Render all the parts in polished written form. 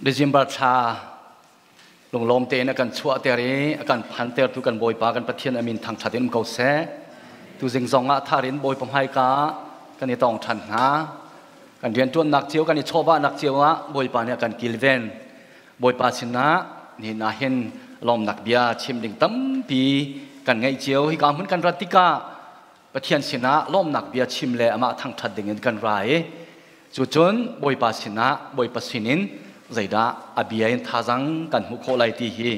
December thla lunglawm tein a kan chuahter i a kan phantertu kan Bawipa kan Pathian a min thangṭhat in um ko seh. Tuzing zong ah tharin Bawipa hmaika kan i tong ṭhan hna. Kan rianṭuannak cio kan i chawvahnak cio ah Bawipa nih a kan kilven. Bawipa sinah nihin ah hin lawmnak bia chim ding tampi kan ngeih cio. Hika hmun kan rat tikah Pathian sinah lawmnak bia chim le amah thangṭhat dingin kan ra i cucun Bawipa sinah Bawipa sinin zeidah a bia in thazang kan hmuh khawh lai ti hi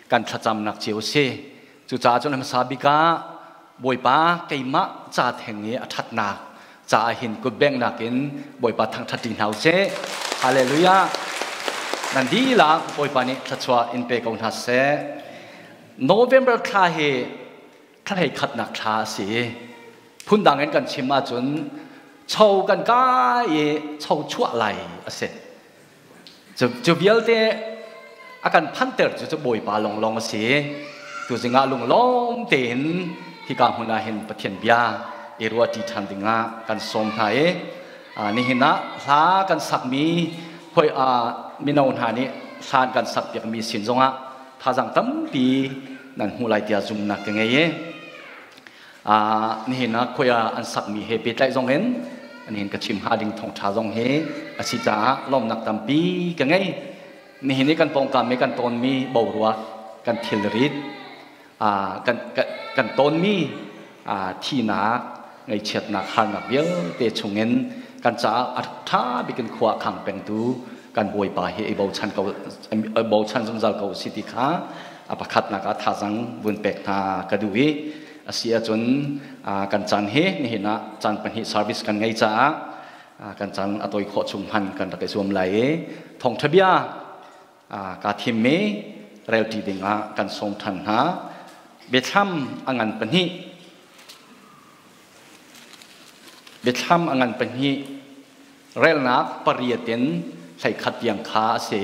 kan thlacamnak cio a si. Cucaah cun hmasa bik ah Bawipa keimah ca theng i a ṭhatnak caah hin kutbengnak in Bawipa thangṭhat ṭi hna usih. Hallelujah. Nan dihlak Bawipa nih thluachuah in pe ko hna seh. November thla hi thla khatnak thla a si i phundang in kan chim ahcun cho kan kai i cho chuah lai a si. Cu vialte a kan phanter cu cu Bawipa lawnglawng a si. Tuzing ah lunglawm tein hika hmun ah hin Pathian bia i ruahṭi ṭhan dingah kan sawm hna i nihin ah hla kan sakmi hoi mino hna nih hla an kan sakpiakmi sin zongah thazang tampi nan hmuh lai tiah zumnak ka ngei i nihin ah khoi ah an sakmi he pehtlaih zong in nihin ka chim hnga ding thawngṭha zong hi a si caah lawmnak tampi ka ngei. Nihin i kan pawngkam i kan tawnmi boruak, kan thilrit, kan tawnmi thihnak, ngaihchiatnak, harnak vialte chungin kan caah a ṭha bik in khua a khang pengtu kan Bawipa hi i bochan ko bochan zungzal ko si ti kha a pakhatnak ah thazang vun pek hna ka duh i a si ahcun kan caan hi nihin ah caan pahnih service kan ngei caah kan caan a tawi khawh chung hman kan rak i zuam lai i thawngṭha bia kaa thimmi relṭi dingah kan sawm ṭhan hna. Biathlam a ngan pahnih. Biathlam a ngan pahnih relnak pariat in 11 tiang kha a si.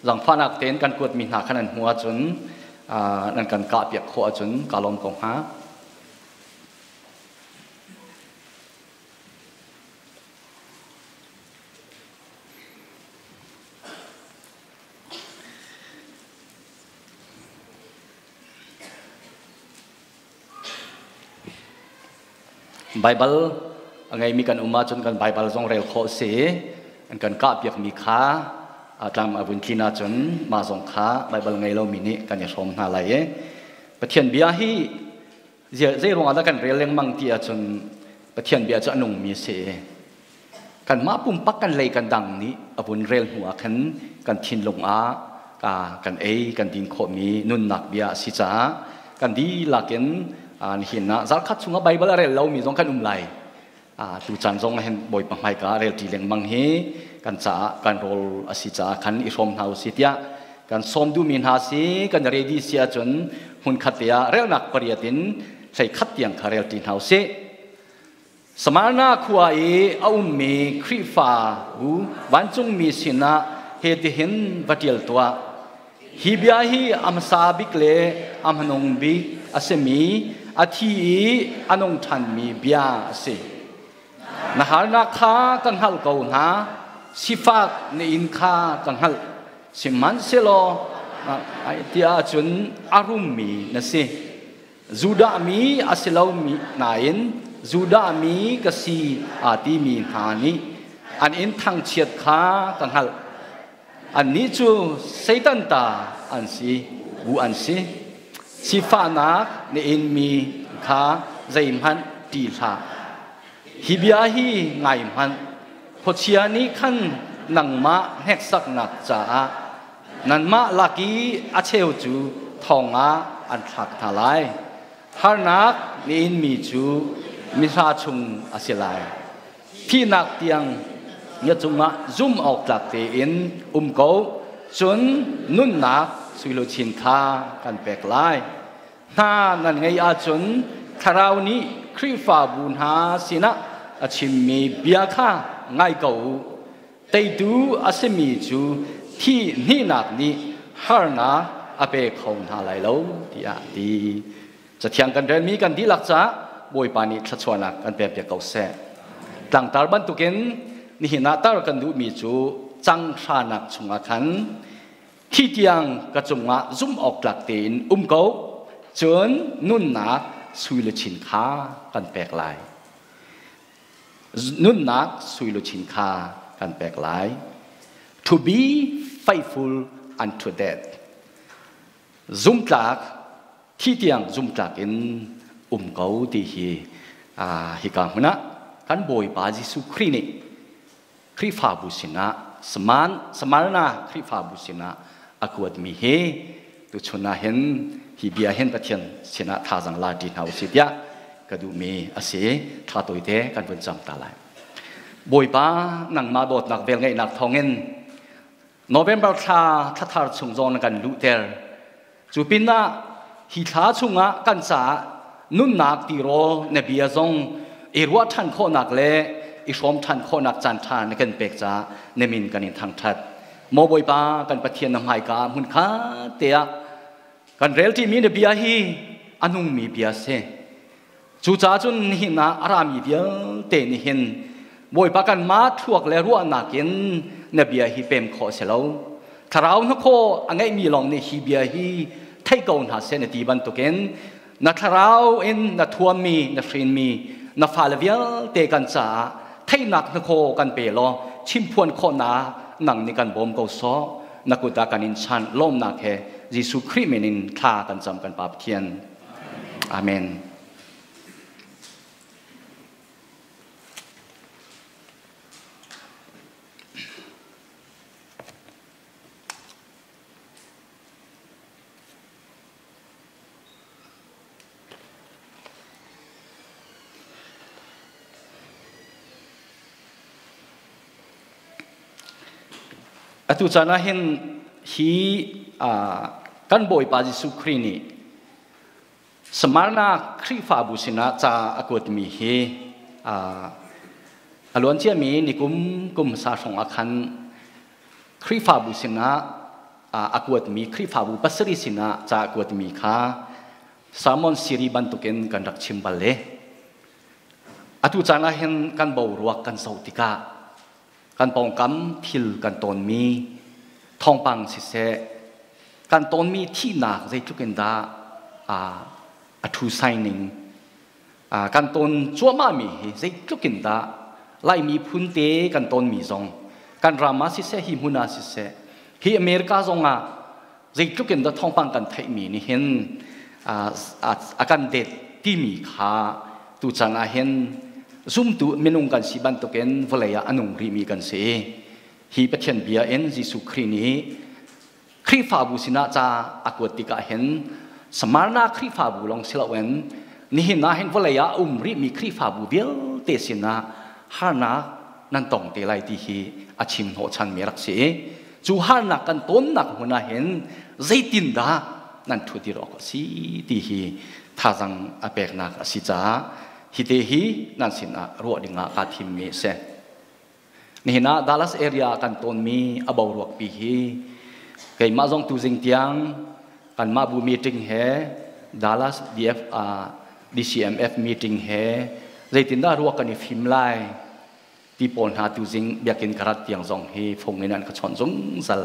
Zangfahnak tein kan kuatmi hna kha nan hmuh ahcun nan kan kahpiak khawh ahcun kaa lawm ko hnga. Baibal a ngeimi kan um ahcun kan Baibal zong rel khawh a si. An kan kahpiakmi kha tlam a vun tlin ahcun mah zong kha Baibal ngei lomi nih kan i hrawm hna lai i Pathian bia hi zei ruangah dah kan rel lengmang ti ahcun Pathian bia cu a nungmi a si i kanmah pumpak kan lei kan dang nih a vun rel hnu ah khan kan thinlung ah kan ei kan din khawhmi nunnak bia a si caah kan dihlak in nihin ah zarkhat chungah Baibal a rel lomi zong kan um lai. Tu caan zong hin Bawipa hmaika rel ṭi lengmang hi kan caah kan rawl a si caah khan i hrawm hna usih tiah kan sawm duhmi hna si. Kan ready si ahcun hmunkhat te ah relnak pariat in 11 tiang kha rel ṭi hna usih. Samarna khua i a ummi Khrihfa bu vancungmi sinah hitihin va ṭial tuah. Hi bia hi a hmasa bik le a hmanung bik a simi, a thi i a nung ṭhanmi bia a si. Na harnak kha ka hngalh ko hna, sifak na inn kha ka hngalh. Sihmanhsehlaw tiah cun a rummi na si. Judah mi a si lomi nain Judah mi ka si aa timi hna nih an in thangchiat kha ka hngalh. Annih cu Satan ta an si, bu an si. Sifahnak na inmi kha zeihmanh ṭih hlah. Hi bia hi ngai hmanh. Khuachia nih khan nangmah hneksaknak caah nanmah lak i a cheu cu thong ah an thlak hna lai. Harnak na inmi cu mihla chung a si lai. Thihnak tiang na cungah zum awk tlak tein um ko, cun nunnak suiluchin kha kan pek lai. Hna nan ngeih ahcun Thlarau nih Khrihfabu hna sinah a chimmi bia kha ngai ko u. Teitu a simi cu thi hnihnak nih harnak a pe kho hna lai lo tiah a ti. Cathiang kan relmi kan dihlak caah Bawipa nih thluachuahnak kan pekpiak ko seh. Tlangtar bantukin nihin ah tar kan duhmi cu cang hranak chungah khan thi tiang ka cungah zumh awk tlak tein um ko, cun nunnak sui luchin kha kan pek lai. Nunnak sui luchin kha kan pek lai. To be faithful unto death. Zumtlak thi tiang zumtlak in um ko ti hi hika hmun ah kan Bawipa Jesuh Khrih nih Khrihfabu sinah Saman Samarna Khrihfabu sinah a kuatmi hi tuchun ah hin hi bia hin Pathian sinah thazang la ṭi hna usih tiah ka duhmi a si. Thla tawite kan vun cam ta lai. Bawipa nangmah dawtnak velngeihnak thawngin November thla thlathar chung zong na kan luhter. Cu pinah hi thla chungah kan caah nunnak tirawl na bia zong i ruah ṭhan khawhnak le i hrawm ṭhan khawhnak caanṭha na kan pek caah na min kan in thangṭhat. Maw Bawipa kan Pathian na hmaika hmun kha te ah kan rel ṭimi na bia hi a nungmi bia si. Cucaah cun nihin ah a rami vialte nih hin Bawipa kanmah thluak le ruahnak in na bia hi pem khawh a si lo. Thlarau hnakhaw a ngeihmi lawng nih hi bia hi thei ko hna seh na ti bantukin na thlarau in na thuammi, na hrinmi, na fale vialte kan caah theihnak hnakhaw kan pe law chimphuan khawhnak nang nih kan bawm ko sawh. Na kut ah kan in chanh lawmnak he Jesuh Khrih min in thla kan cam kan Pa Pathian. Amen. Atu caan ah hin hi kan Bawipa Jesuh Khrih nih Smyrna Khrihfabu sinah ca a kuatmi hi a luanciami nikum kum hmasa hrawng ah khan Khrihfabu sinah a kuatmi Khrihfabu pasarih sinah ca a kuatmi kha sermon series bantukin kan rak chim bal le atu caan ah hin kan boruak kan zoh tikah kan pawngkam thil kan tawnmi thawngpang siseh kan tawnmi thihnak zeitluk in dah a thu signing kan tawn cuahmahmi hi zeitluk in dah Laimi phun te kan tawnmi zong kan ram ah siseh hi hmun ah siseh hi America zong ah zeitluk in dah thawngpang kan theihmi nih hin a kan det timi kha tuchan ah hin zumtu minung kan si bantukin vawlei ah a nung rihmi kan si. Hi Pathian bia in Jesuh Khrih nih Khrihfabu sinah ca a kuat tikah hin Samarna Khrihfabu lawng si loin nihin ah hin vawlei ah a um rihmi Khrihfabu vialte sinah harnak nan tong te lai ti hi a chim hnawhchanmi rak si i cu harnak kan tawnnak hmun ah hin zeitindah nan ṭhutir awk a si ti hi thazang a peknak a si caah hi te hi nan sinah ruah dingah kaa thimmi a si. Nihin ah Dallas area kan tawnmi a boruak pi hi keimah zong tuzing tiang kanmah bu meeting he Dallas DF, DCMF meeting he zeitindah ruak kan i fim lai ti pawl hna tuzing biakinn ka rat tiang zong hi phung in an ka chawnh zungzal.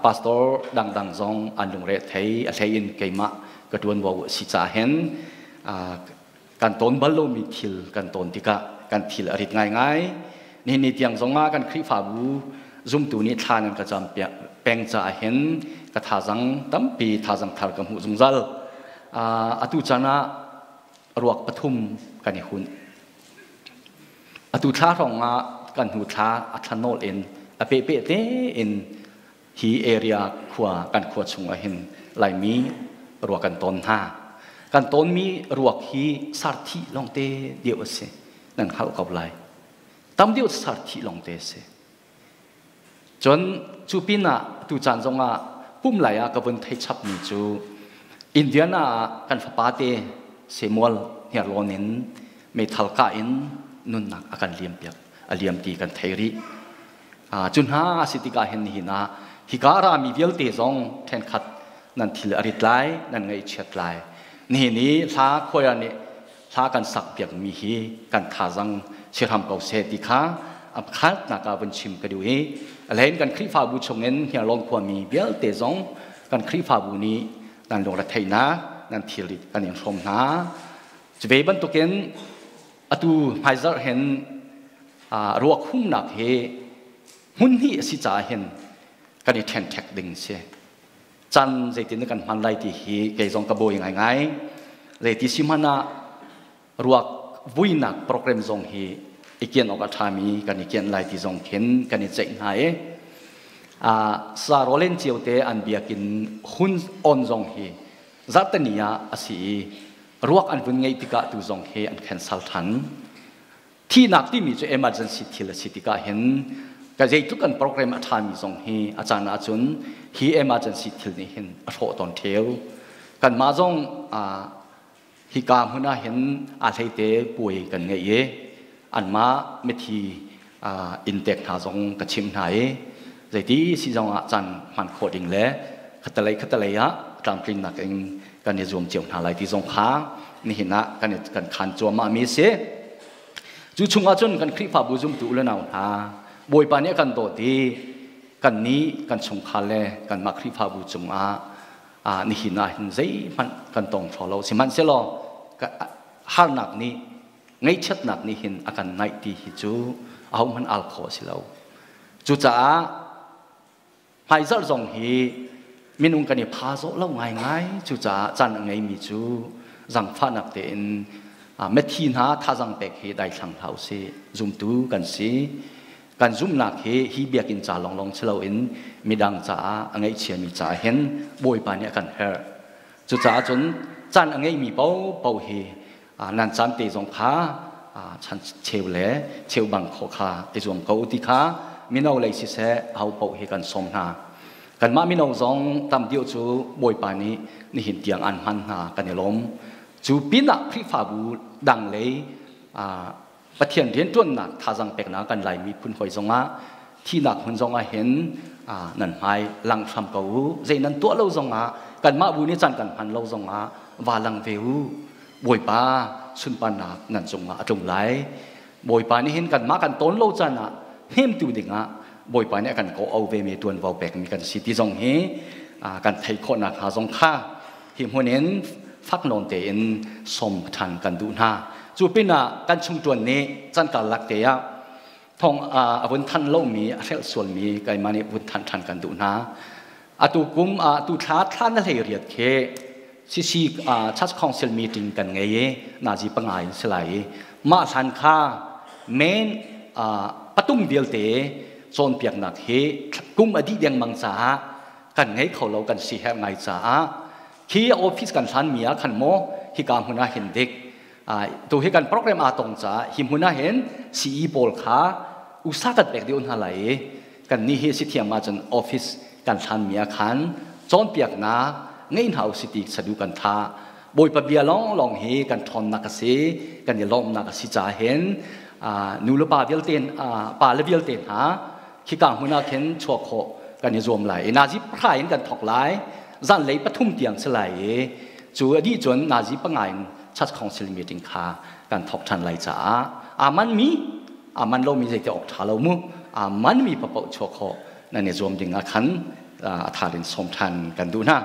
Pastor dangdang zong an lungre thei a hlei in keimah ka ṭuanvo a si caah hin kan tawn bal lomi thil kan tawn tikah kan thil a rit ngaingai. Nihin ni tiang zongah kan Khrihfabu zumtu nih thla nan ka cam peng caah hin ka thazang tampi thazang thar ka hmuh zungzal. Atu caan ah ruak pathum kan i hunh. Atu thla hrawng ah kan hnu thla a thla nawl in a pehpeh tein hi area khua kan khua chung ah hin Laimi ruak kan tawn hna. Kan tawnmi ruak hi sarthi lawngte deuh a si. Nan hngalh ko lai. Tam deuh sarthi lawngte a si. Cun cu pinah tu caan zongah pum lai ah ka vun thei chapmi cu Indiana ah kan fapa te Samuel Hniarlawn in meithal kah in nunnak a kan liam piak a liam ti kan thei rih. Cu hna a si tikah hin nihin ah hika rami vialte zong ṭhenkhat nan thil a rit lai, nan ngaihchiat lai. Nihin i hla choir nih hla kan sak piakmi hi kan thazang si hram ko seh ti kha A pakhatnak ah vun chim ka duh i a hlein kan Khrihfabu chungin Hniarlawn khuami vialte zong kan Khrihfabu nih nan lungretheihnak nan thilrit kan in hrawm hna. Cu ve bantukin atu hmaizarh hin ruak humnak hi hmun hnih a si caah hin kan i ṭhenṭhek ding si. Can zeitin kan hman lai ti hi kei zong ka buai ngaingai. Zeiti si hmanh ah ruak vuinak program zong hi i kian awk a ṭhami kan i kian lai ti zong khin kan i ceih hna i sa rolen cio te an biakinn hun on zong hi zarhteni ah a si i ruak an vun ngeih tikah tu zong hi an cancel ṭhan. Thihnak timi cu emergency thil a si tikah hin ka zeitluk kan program a ṭhami zong hi a caan ahcun hi emergency thil nih hin a hrawh tawn ṭheo. Kanmah zong hika hmun ah hin aa hleite puai kan ngeih i anmah mithi inntek hna zong ka chimh hna i zeiti si zong ah caan hman khawh ding le khatalei khatalei ah tlamtlinnak in kan i zuam cio hna lai ti zong kha nihin ah kan kan khan cuahmah mi a si. Cu chungah cun kan Khrihfabu zumtu u le nau hna, Bawipa nih a kan dawt i kan nih kan chungkhar le kanmah Khrihfabu cungah nihin ah hin zeihmanh kan tong hraw lo. Sihmanhsehlaw harnak nih, ngaihchiatnak nih hin a kan naih ti hi cu ahohmanh al khawh a si lo. Cucaah hmaizarh zong hi minung kan i pha zawh lo ngaingai. Cucaah caan a ngeimi cu zangfahnak tein mithi hna thazang pek hi daithlang hlah usih. Zumtu kan si. Kan zumhnak hi hi biakinn ca lawnglawng si loin midang caah, a ngaihchiami caah hin Bawipa nih a kan herh. Cucaah cun caan a ngeimi paohpaoh hi nan caan te zong kha chan cheu le cheu bang khawh kha i zuam ko ti kha mino lei siseh aho paoh hi kan sawm hna. Kanmah mino zong tam deuh cu Bawipa nih nihin tiang an hman hna, kan i lawm. Cu pinah Khrihfabu dang lei Pathian rianṭuannak thazaang peknak kan Lai miphun hawi zongah thihnak hmun zongah hin nan hmai lang hram ko u. Zei nan tuah lo zongah, kanmah bu nih caan kan hman lo zongah va lang ve u. Bawipa sunparnak nan cungah a tlung lai. Bawipa nih hin kanmah kan tawn lo caan ah hnemtu dingah Bawipa nih a kan kawh au ve mi ṭuanvo pekmi kan si ti zong hi kan theih khawh nakhnga zong kha hi hmun in fak nawn tein sawm ṭhan kan duh hna. Cu pinah kan chungṭuan nih can karlak te ah thong a vun than lomi, a hrelh sualmi keimah nih vun than ṭhan kan duh hna. Atu kum tu thla thla na hlei riat khi CC Church Council meeting kan ngei i nazi panga in si lai i mah hlan kha main patung vialte cawnpiaknak hi kum a dih dengmang caah kan ngei kho lo, kan si herh ngai caah khi office kan hlan mi ah khan maw hika hmun ah hin dik tu hi kan program aa tong caah hi hmun ah hin CE pawl kha usa kan pek deuh hna lai i kan nih hi si thiam ahcun office kan hlan mi ah khan cawnpiaknak ngei hna usih ti sadu kan tha. Bawipa bia lawnglawng hi kan ṭhawnnak a si, kan i lawmnak a si caah hin nu le pa vialte, pa le vialte hna khika hmun ah khin chuah khawh kan i zuam lai i nazi pahra in kan thawk lai, zanlei 3 tiang si lai i cu a dih cun nazi 5 in church council meeting kha kan thawk ṭhan lai caah aa manmi, aa man lomi zeiti awk ṭha lo mu, aa manmi paoh chuah khawh nan i zuam ding ah khan a thar in sawm ṭhan kan duh hna.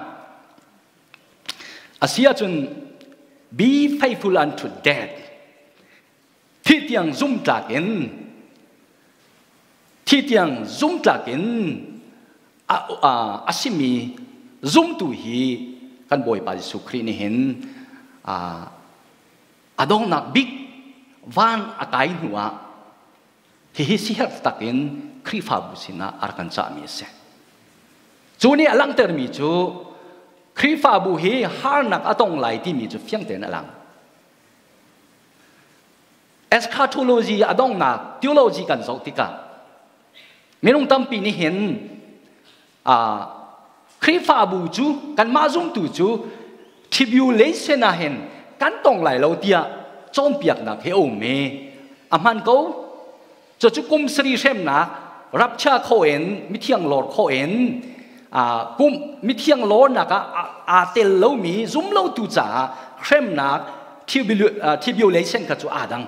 A si ahcun be faithful unto death, thi tiang zumtlak in, thi tiang zumtlak in a simi zumtu hi kan Bawipa Jesuh Khrih nih hin a donghnak bik van a kai hnu ah hihi siherh tak in Khrihfabu sinah a rak kan cahmi a si. Cu nih a langhtermi cu Khrihfabu hi harnak a tong lai timi cu fiang tein a lang. Eschatology, a donghnak theology kan zoh tikah minung tampi nih hin Khrihfabu cu, kanmah zumtu cu tribulation ah hin kan tong lai lo tiah cawnpiaknak he a um i a hman ko. Cucu kum sarih hremnak rapture khawh in, mithiang lawr khawh in, kum mithiang lawrnak ah aa tel lomi zumlotu caah hremnak tribulation kha cu aa dang.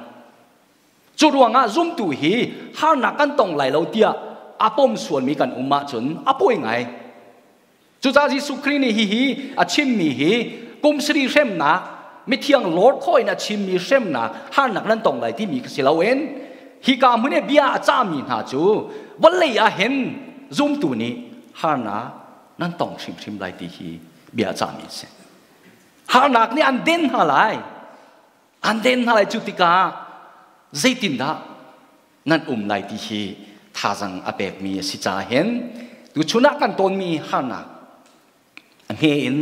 Cu ruangah zumtu hi harnak kan tong lai lo tiah a pom sualmi kan um ahcun a pawi ngai. Cucaah Jesuh Khrih nih hihi a chimmi hi kum sari hremnak mithiang Lord khawh in a chimmi hremnak harnak nan tong lai timi si loin hika hmun i bia a cahmi hna cu vawlei ah hin zumtu nih harnak nan tong hrimhrim lai ti hi bia a cahmi a si. Harnak nih an den hna lai. An den hna lai cu tikah zeitindah nan um lai ti hi thazang a pekmi a si caah hin tuchun ah kan tawnmi harnak a hme in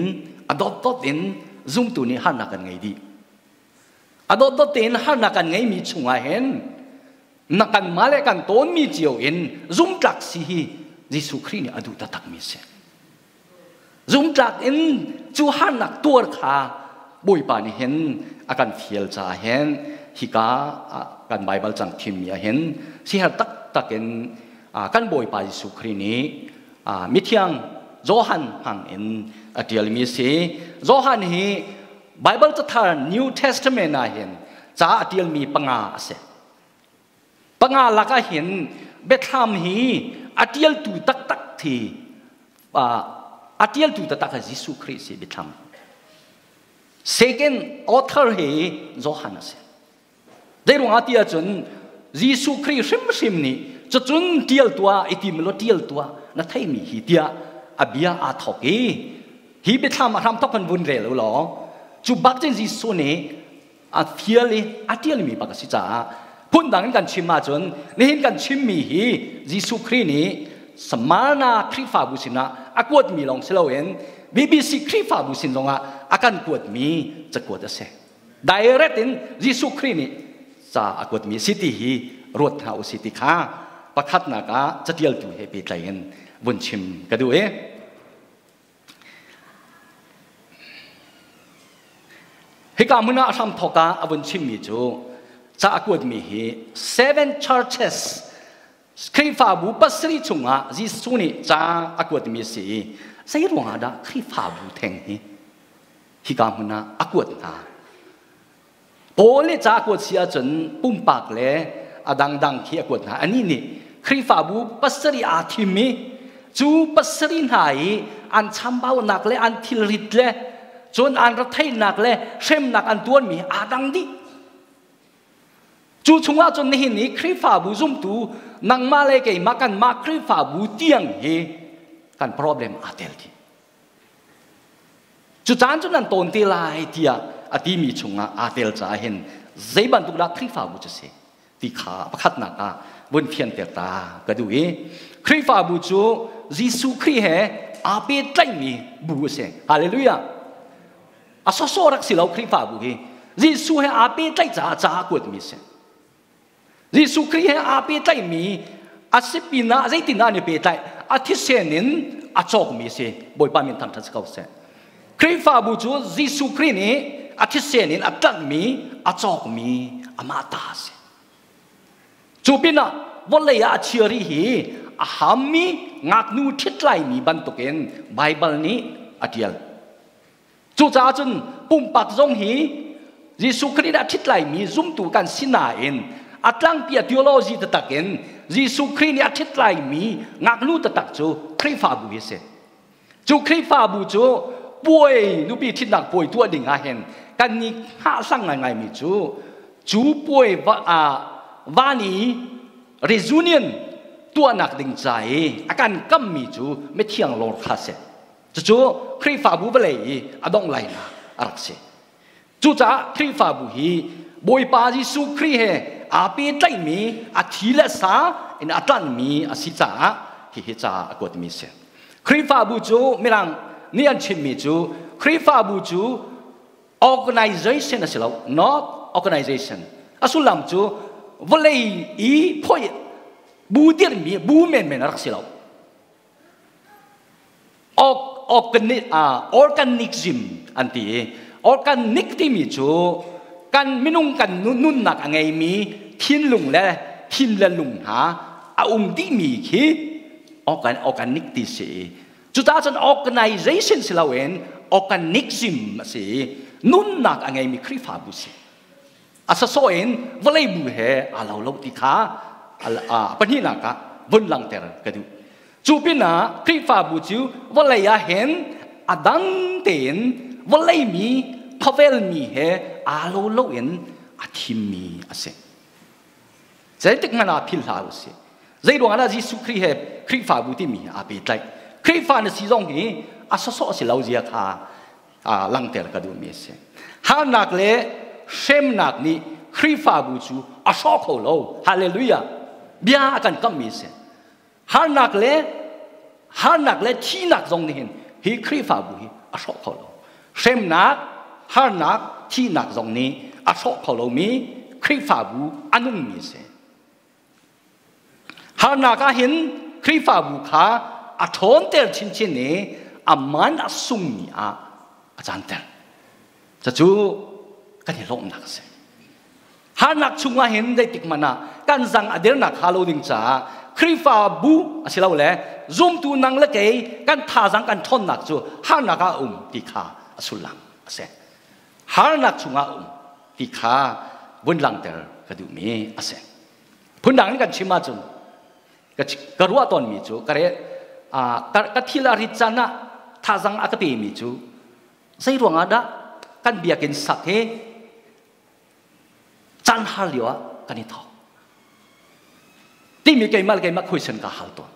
a dotdot in zumtu nih harnak kan ngei dih. A dotdot tein harnak kan ngeimi chungah hin na kanmah le kan tawnmi cio in zumtlak si hi Jesuh Khrih nih a duh taktakmi a si. Zumtlak in cu harnak tuar kha Bawipa nih hin a kan fial caah hin hika kan Baibal cang thimmi ah hin siher taktak in kan Bawipa Jesuh Khrih nih mithiang Johan hmang in a ṭialmi a si. Johan hi Baibal cathar New Testament ah hin ca a ṭialmi panga a si. Panga lakah hin Biathlam hi a ṭialtu taktak thi a ṭialtu taktak hi Jesuh Khrih si Biathlam. Second author hi Johan a si. Zeiruangah ti ahcun Jesuh Khrih hrimhrim nih cucun ṭial tuah i tim law ṭial tuah na theimi hi tiah a bia aa thawk i hi biathlam a hram thawk kan vun rel u law cu bak cun Jesuh nih a fial i a ṭialmi bak a si caah phundang in kan chim ahcun nihin kan chimmi hi Jesuh Khrih nih Samarna Khrihfabu sinah a kuatmi lawng si loin BBC Khrihfabu sin zongah a kan kuatmi cakuat a si. Direct in Jesuh Khrih nih ca a kuatmi si ti hi ruat hna u si ti kha pakhatnak ah catialtu he pehtlai in vun chim ka duh i Hika hmun ah a hramthawk ah a vun chimmi cu ca a kuatmi hi seven churches Khrihfabu pasarih chungah Jesuh nih ca a kuatmi a si i zei ruangah dah Khrihfabu theng hi hika hmun ah a kuat hna? Paul nih ca a kuat si ahcun pumpak le a dangdang khi a kuat hna. Anih nih Khrihfabu pasarih aa thim i cu pasarih hna i an chambaunak le an thilrit le cun an retheihnak le hremnak an tuanmi aa dang dih. Cu chungah cun nihin i Khrihfabu zumtu nangmah le keimah kanmah Khrihfabu tiang hi kan problem aa tel dih. Cu caan cu nan tawn te lai tiah a timi chungah aa tel caah hin zei bantuk dah Khrihfabu cu si ti kha pakhatnak ah vun fianter ta ka duh i Khrihfabu cu Jesuh Khrih he aa pehtlaihmi bu a si. Hallelujah. A sawsawh rak si lo Khrihfabu hi. Jesuh he aa pehtlaih caah ca a kuatmi a si. Jesuh Khrih he aa pehtlaihmi a si pinah zeitindah an i pehtlaih? A thisen in a cawkmi a si. Bawipa min thangṭhat si ko seh. Khrihfabu cu Jesuh Khrih nih a thisen in a tlanhmi, a cawkmi amah ta a si. Cu pinah vawlei ah a chiari hi a hammi ngaknu ṭhitlaimi bantukin Baibal nih a ṭial. Cucaah cun pumpak zong hi Jesuh Khrih nih a ṭhit laimi zumtu kan si nain a tlangpi a theology taktak in Jesuh Khrih nih a ṭhit laimi ngaknu taktak cu Khrihfabu hi a si. Cu Khrihfabu cu puai nupi ṭhitnak puai tuah ding ah hin kan ni hngahhlang ngaingaimi cu cu puai van i reunion tuahnak ding ca i a kan kammi cu mithiang lawr kha a si. Cucu Khrihfabu vawlei i a dongh lainak a rak si. Cucaah Khrihfabu hi Bawipa Jesuh Khrih he aa pehtlaihmi a thi le sa in a tlanhmi a si caah hihi ca a kuatmi a si. Khrihfabu cu Mirang nih an chimmi cu Khrihfabu cu organization a si lo, not organization. A sullam cu vawlei i phoih bu dirhmi bu menmen a rak si lo. Organism an ti i organic timi cu kan minung kan nunnak a ngeimi thinlung le thin le lung hna a um dihmi khi organic ti si i cucaah cun organization si loin organism a si i nunnak a ngeimi Khrihfabu si. A sawsawh in vawlei bu he aa lo lo ti kha pahnihnak ah vun langhter ka duh. Cu pinah Khrihfabu cu vawlei ah hin a dang tein vawlei mi khawvel mi he aa lo lo in a thimmi a si. Zeitik hmanh ah philh hlah usih. Zei ruangah dah Jesuh Khrih he Khrihfabu timi aa pehtlaih? Khrihfa na si zong hi a sawsawh si lo zia kha langhter ka duhmi a si. Harnak le hremnak nih Khrihfabu cu a hrawh kho lo. Hallelujah! Bia a kan kamhmi a si. Harnak le harnak le thihnak zong nih hin hi Khrihfabu hi a hrawh kho lo. Hremnak, harnak, thihnak zong nih a hrawh kho lomi Khrihfabu a nungmi a si. Harnak ah hin Khrihfabu kha a ṭhawnter chinchin i a man a sungmi ah a canter. Cucu kan i lawmhnak a si. Harnak chungah hin zeitik hmanh ah kan zang a dernak hnga lo ding caah Khrihfabu asilole zumtu nang le kei kan thazang kan ṭhawnnak cu harnak ah a um ti kha a sullam a si. Harnak chungah a um ti kha vun langhter ka duhmi a si. Phundang in kan chim ahcun ka ruah tawnmi cu ka re ka thil a rit caan ah thazang a ka pemi cu zei ruangah dah kan biakinn sak hi caan har lio ah kan i thawk timi keimah le keimah question ka hal tawn.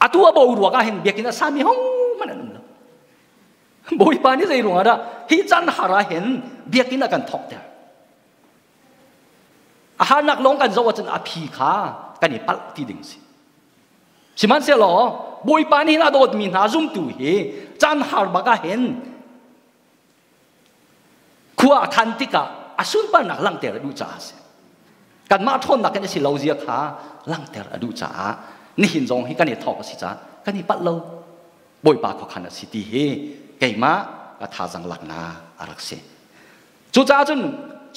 Atu a bo ruak ah hin biakinn a sami ho man an um lo. Bawipa nih zei ruangah dah hi caan har ah hin biakinn a kan thawkter? A harnak lawng kan zoh ahcun a phi kha kan i palh ti ding si. Sihmanhsehlaw Bawipa nih hin a dawtmi hna zumtu hi caan har bak ah hin khua a khan tikah a sunparnak langhter a duh caah a si. Kanmah ṭhawnnak in a si lo zia kha langhter a duh caah nihin zong hi kan i thawk a si caah kan i palh lo. Bawipa khuakhan a si ti hi keimah ka thazang laknak a rak si. Cucaah cun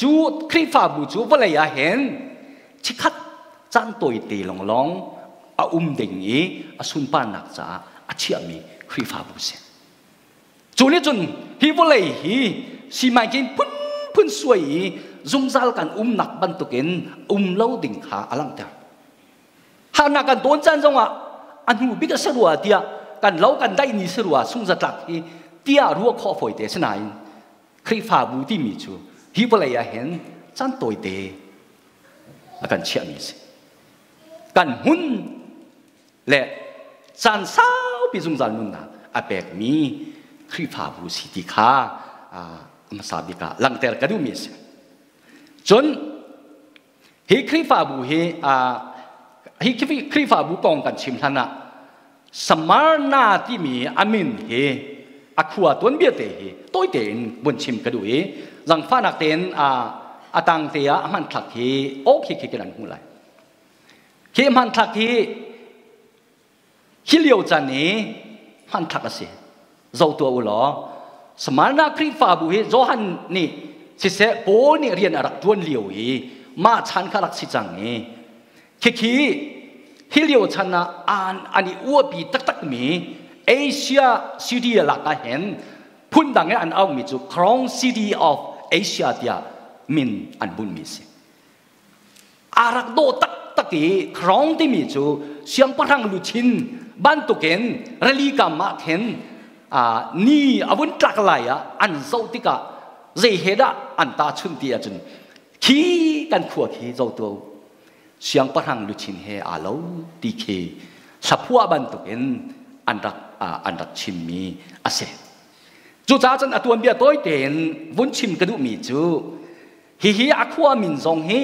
cu Khrihfabu cu vawlei ah hin chikkhat caan tawite lawnglawng a um ding i a sunparnak caah a chiahmi Khrihfabu si. Cu nih cun hi vawlei hi simaingkin phunphun suai i zungzal kan umnak bantukin um lo ding kha a langhter. Harnak kan tawn caan zongah a hnu bik a si rua tiah kan lo kan daih ni si rua sungzatlak hi tiah ruah khawh fawi te sinain Khrihfabu timi cu hi vawlei ah hin caan tawite a kan chiahmi a si. Kan hmun le caan saupi zungzal nunnak a pekmi Khrihfabu si ti kha a hmasa bik ah langhter ka duhmi a si. Cun hi Khrihfabu hi hi Khrihfabu kong kan chim hlan ah Samarna timi a min hi a khua tuanbia te hi tawite in vun chim ka duh i zangfahnak tein a tang te ah a hmanthlak hi ok khi khi an hmuh lai. Khi hmanthlak hi hi lio caan i hmanthlak a si. Zoh tuah u law Samarna Khrihfabu hi Johan nih siseh Paul nih rian a rak ṭuan lio i mah chan kha rak si cang i Khikhi hi lio chan ah an an i uapi taktakmi Asia City lak ah hin phundang in an aumi cu Crown City of Asia tiah min an bunhmi si. A rak dawh taktak i Crown timi cu siangpahrang luchin bantukin rili kam ah khin ni a vun tlak lai ah an zoh tikah zei he dah an tahchunh ti ahcun khi kan khua khi zotu siangpahrang luchin he aa lo ti khi hlaphuah bantukin an rak an rak chimmi a si. Cucaah cun a tuanbia tawi tein vun chim ka duhmi cu hihi a khua min zong hi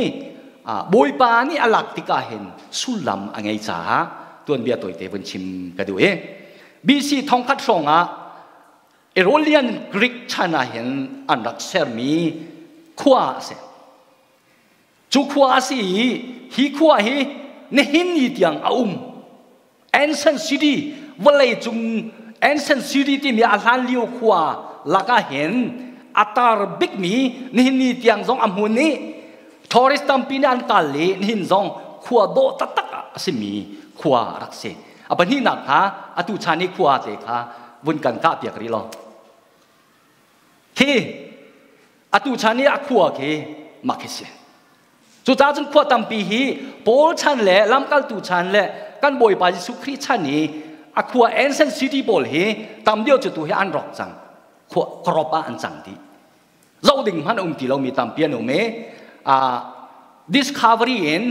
Bawipa nih a lak tikah hin sullam a ngei caah tuanbia tawite vun chim ka duh i BC 1000 hrawng ah Aeolian Greek chan ah hin an rak sermi khua a si. Cu khua a si i hi khua hi nihin ni tiang a um. Ancient city vawlei cung ancient city timi a hlan lio khua lakah hin a tar bikmi nihin ni tiang zong a hmun i tourist tampi nih an kal i nihin zong khua dawh taktak a simi khua a rak si. A pahnihnak kha atu chan i khua te kha vun kan kah piak rih lo. Khi atu chan i a khua khi mah khi si. Cucaah cun khua tampi hi Paul chan le lamkaltu chan le kan Bawipa Jesuh Khrih chan i a khua ancient city pawl hi tam deuh cu tu hi an rawk cang. Khua kawrop ah an cang dih. Zoh ding hmanh um ti lomi tampi an um i discovery in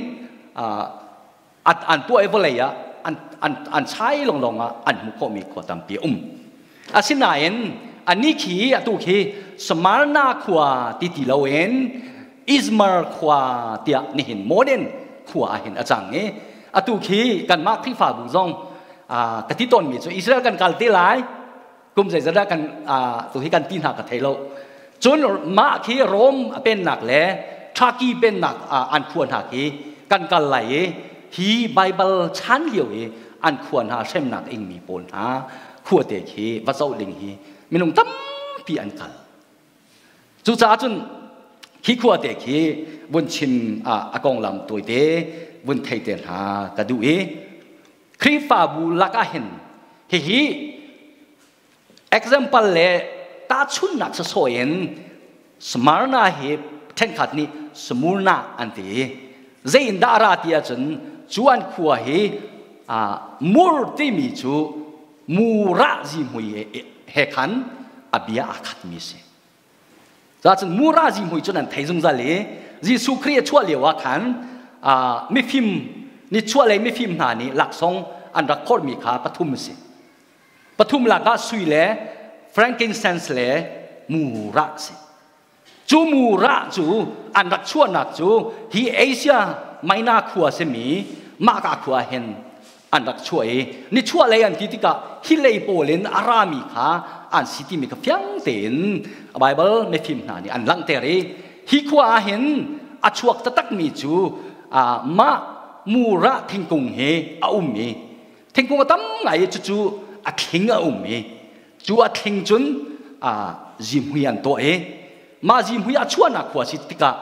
an tuah i vawlei ah an chai longlong ah an hmuh khawhmi khua tampi a um. Asinain anih khi atu khi Smyrna khua ti ti loin Izmir khua tiah nihin modern khua ah hin a cang i atu khi kanmah Khrihfabu zong ka ti tawnmi cu Israel kan kal te lai kum zeizat dah kan tu hi kan ti hna ka thei lo. Cun mah khi Rome a pennak le Turkey pennak an khua hna khi kan kal lai i hi Bible chan lio i an khua hna hremnak ingmi pawl hna khuate khi va zoh ding hi minung tampi an kal. Cucaah cun khi khuate khi vun chim a konglam tawite vun thei te hna ka duh i Khrihfabu lakah hin hihi example le tahchunhnak sawsawh in Smyrna hi ṭhenkhat nih Smurna an ti. Zei in dah a ra ti ahcun cu an khua hi mur timi cu mura zihmui he khan a bia aa khatmi a si. Cun mura zihmui cu nan thei zungzal i Jesuh Khrih a chuah lio ah khan mifim nichuahlei mifim hna nih laksawng an rak phorhmi kha pathum a si. Pathum lakah sui le frankincense le mura a si. Cu mura cu an rak chuahnak cu hi Asia Minor khua simi mahka khua hin an rak chuah i nichuahlei an ti tikah hi lei pawl in a rami kha an si timi kha fiang tein Bible mifim hna nih an langhter i hi khua ah hin a chuak taktakmi cu mah mura thingkung hi a um i thingkung a tam ngai i cucu a thling a um i cu a thling cun zihmui an tuah i mah zihmui a chuahnak khua si tikah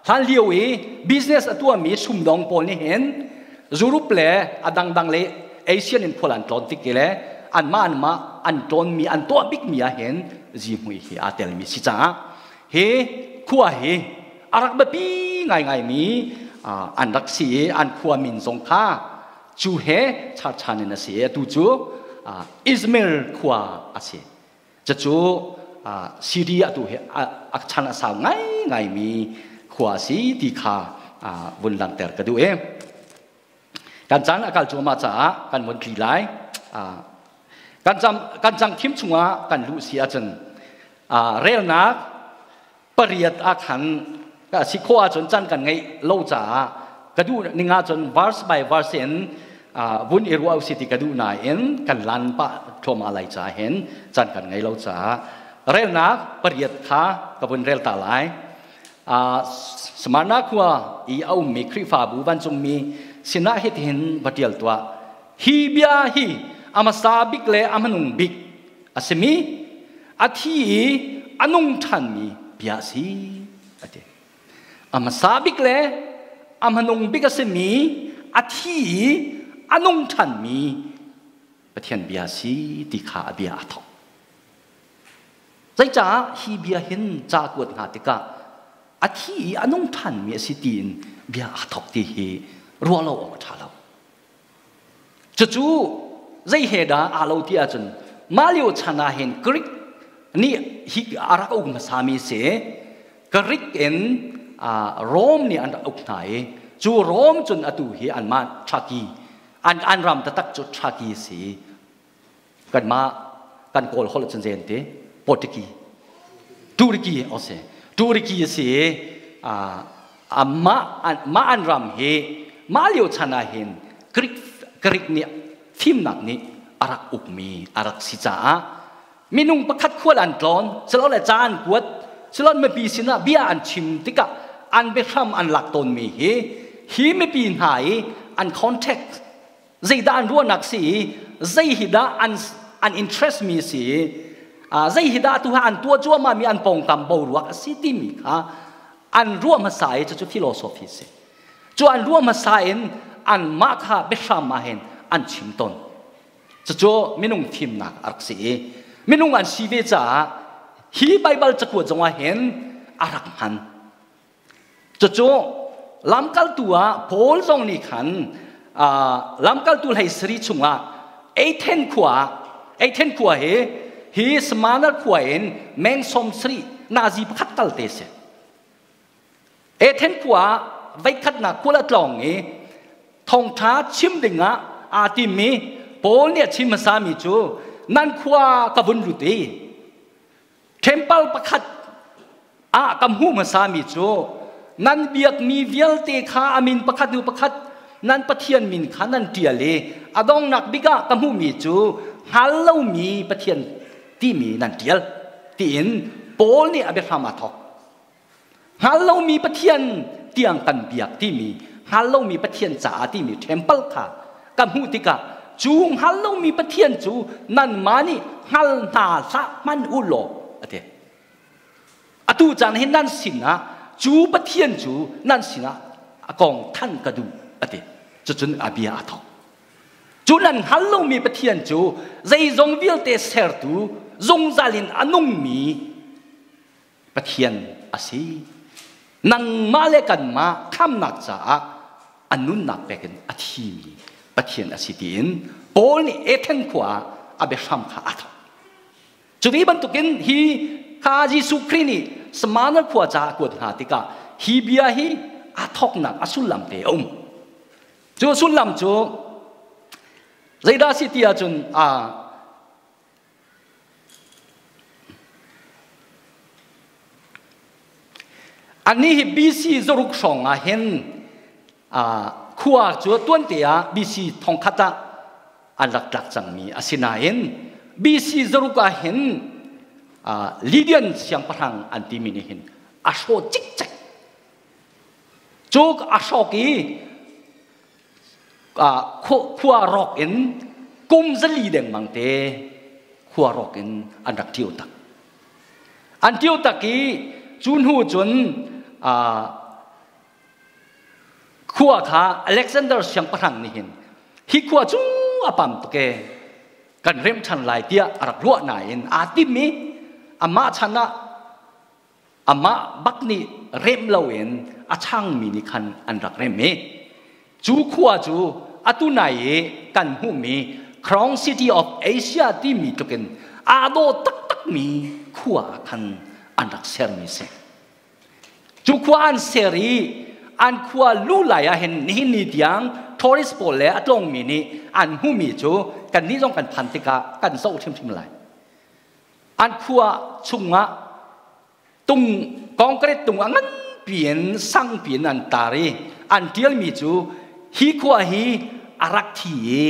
hlan lio i business a tuahmi sumdong pawl nih hin Europe le a dangdang le Asian in khual an tlawn tik le anmah anmah an tlawnmi an tuah bikmi ah hin zihmui hi aa telmi si caah hi khua hi a rak biapi ngaingaimi an rak si i an khua min zong kha cu he charchan in a si i atu cu Izmir khua a si. Cucu Syria tu hi a chan a sau ngaingaimi khua a si ti kha vun langhter ka duh i kan caan a kal cuahmah caah kan vun tli lai. Kan cang thim chungah kan luh si ahcun relnak pariat ah khan si khawh ahcun caan kan ngeih lo caah ka duh ning ahcun verse by verse in vun i ruah usih ti ka duh nain kan lan pah thluahmah lai caah hin caan kan ngei lo caah relnak pariat kha ka vun rel ta lai. Smyrna khua i a ummi Khrihfabu vancungmi sinah hitihin va ṭial tuah. Hi bia hi a hmasa bik le a hmanung bik a simi a thi i a nung ṭhanmi bia a si a ti. A hmasa bik le a hmanung bik a simi a thi i a nung ṭhanmi Pathian bia si ti kha a bia aa thawk. Zeicah hi bia hin ca kuat hna tikah a thi i a nung ṭhanmi a si tiin bia aa thawk ti hi ruah lo awk a ṭha lo. Cucu zei he dah aa lo ti ahcun mah lio chan ah hin Greek nih hi a rak uk hmasami si. Greek in Rome nih an rak uk hna i cu Rome cun atu hi anmah Turkey an ram taktak cu Turkey a si. Kanmah kan Kawl holh cun zei an ti? Portuguese. Turkey a si. Turkey a si i mah an ram hi mah lio chan ah hin Greek Greek nih fimnak nih a rak ukmi a rak si caah minung pakhat khual an tlawn silole ca an kuat silole mipi sinah bia an chim tikah an biahram an lak tawnmi hi hi mipi hna i an contact zeidah an ruahnak si i zei hi dah an an interest mi si i zei hi dah tu an tuah cuahmah mi an pawngkam boruak a si timi kha an ruah hmasa i cucu philosophy si. Cu an ruah hmasa in anmah kha biahram ah hin an chim tawn. Cucu minung fimnak a rak si i minung an si ve caah hi Baibal cakuat zongah hin a rak hman. Cucu lamkaltu ah Paul zong nih khan lamkaltu hlei sari chungah Athen khua Athen khua hi hi Smyrna khua in meng 70 nazi pakhat tal te si. Athen khua ah veikhatnak khual a tlawng i thawngṭha chim dingah aa timmi Paul nih a chim hmasami cu nan khua ka vun lut i temple pakhat ah ka hmuh hmasami cu nan biakmi vialte kha a min pakhat hnu pakhat nan Pathian min kha nan ṭial i a donghnak bik ah ka hmuhmi cu hngal lomi Pathian timi nan ṭial tiin Paul nih a biahram aa thawk. Hngal lomi Pathian tiang kan biak timi hngal lomi Pathian caah timi temple kha ka hmuh tikah cu hngal lomi Pathian cu nanmah nih hngal hna hlah hmanh u law a ti. Atu caan hin nan sinah cu Pathian cu nan sinah a kong than ka duh a ti. Cucun a bia a thawk. Cu nan hngal lomi Pathian cu zeizong vialte sertu zungzal in a nungmi Pathian a si. Nangmah le kanmah khamnak caah a nunnak pek in a thimi Pathian a si tiin Paul nih Athen khua ah a biahram kha a thawk. Cu ve bantukin hi kha Jesuh Khrih nih Smyrna khua caah a kuat hna tikah hi bia hi a thawknak a sullam te a um. Cu sullam cu zeidah si ti ahcun Annih hi BC zaruk hrawng ah hin khua cu tuante ah BC thongkhat ah an rak tlak cangmi a si nain BC zaruk ah hin Lydian siangpahrang an timi nih hin a hrawh cikcek. Cu a hrawk i khua rawk in kum 400 dengmang te khua rawk in an rak ṭio tak. An ṭio tak i cu hnu cun khua kha Alexander siangpahrang nih hin hi khua cu a pam tuk e kan remh ṭhan lai tiah a rak ruah nain aa tim i amah chan ah Amah bak nih remh loin a changmi nih khan an rak remh i cu khua cu atu nai i kan hmuhmi Crown City of Asia timi tlukin aa dawh taktakmi khua ah khan an rak sermi si. Cu khua an ser i an khua lu lai ah hin nihin ni tiang tourist pawl le a tlawngmi nih an hmuhmi cu kannih zong kan phan tikah kan zoh hrimhrim lai. An khua chungah tung concrete tung a nganpi in sangpi in an tar i an ṭialmi cu hi khua hi a rak thi i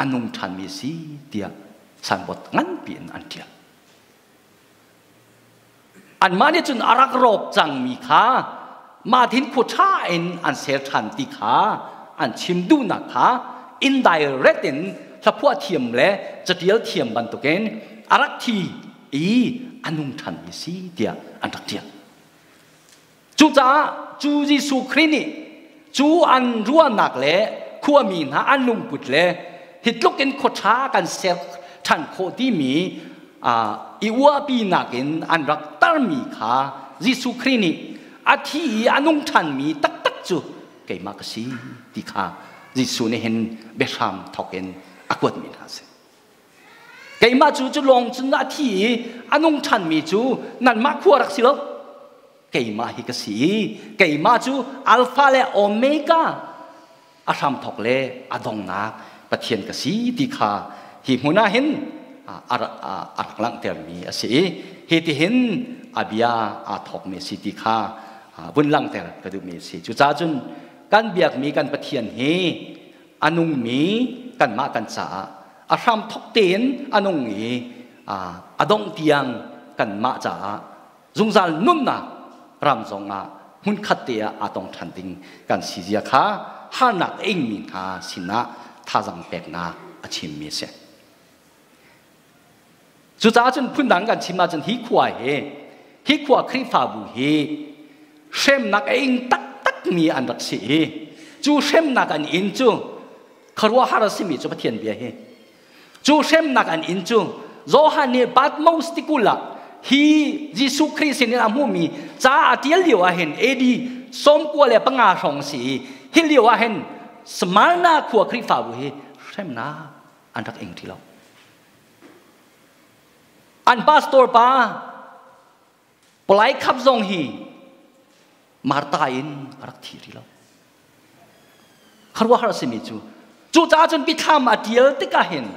a nung ṭhanmi a si tiah signboard nganpi in an ṭial. Anmah nih cun a rak rawk cangmi kha mah thin khua ṭha in an ser ṭhan ti kha an chim duhnak kha indirect in hlaphuah thiam le catial thiam bantukin a rak thi i a nung ṭhanmi si tiah an rak ṭial. Cucaah cu Jesuh Khrih nih cu an ruahnak le khuami hna an lungput le hi tluk in khua ṭha kan ser ṭhan khawh timi i uahpinak in an rak tarmi kha Jesuh Khrih nih a thi i a nung ṭhanmi taktak cu keimah ka si ti kha Jesuh nih hin biahram thawk in a kuatmi hna a si. Keimah cu cu lawng cun a thi i a nung ṭhanmi cu nanmah khua rak si lo. Keimah hi ka si i keimah cu Alpha le Omega a hramthawk le a donghnak Pathian ka si ti kha hi hmun ah hin a rak langhtermi a si i hi ti hin a bia aa thawkmi a si ti kha vun langhter ka duhmi a si. Cucaah cun kan biakmi kan Pathian hi a nungmi kanmah kan caah a hramthawk tein a nung i a dongh tiang kanmah caah zungzal nunnak ram zongah hmunkhat te ah aa tong ṭhan ding kan si zia kha harnak a ingmi hna sinah thazang peknak a chimmi a si. Cucaah cun phundang kan chim ahcun hi khua hi hi khua Khrihfabu hi hremnak a ing taktakmi an rak si i cu hremnak an in cu khuaruahhar a simi cu Pathian bia hi cu hremnak an in cu Johan nih Patmos tikulh ah hi Jesuh Khrih sinin a hmuhmi ca a ṭial lio ah hin AD 95 hrawng si i hi lio ah hin Smyrna khua Khrihfabu hi hremnak an rak ing ti lo. An pastor pa Palai khap zong hi Martha in a rak thi rih lo. Kharuahar a simi cu cucaah cun bithlam a tial tikah hin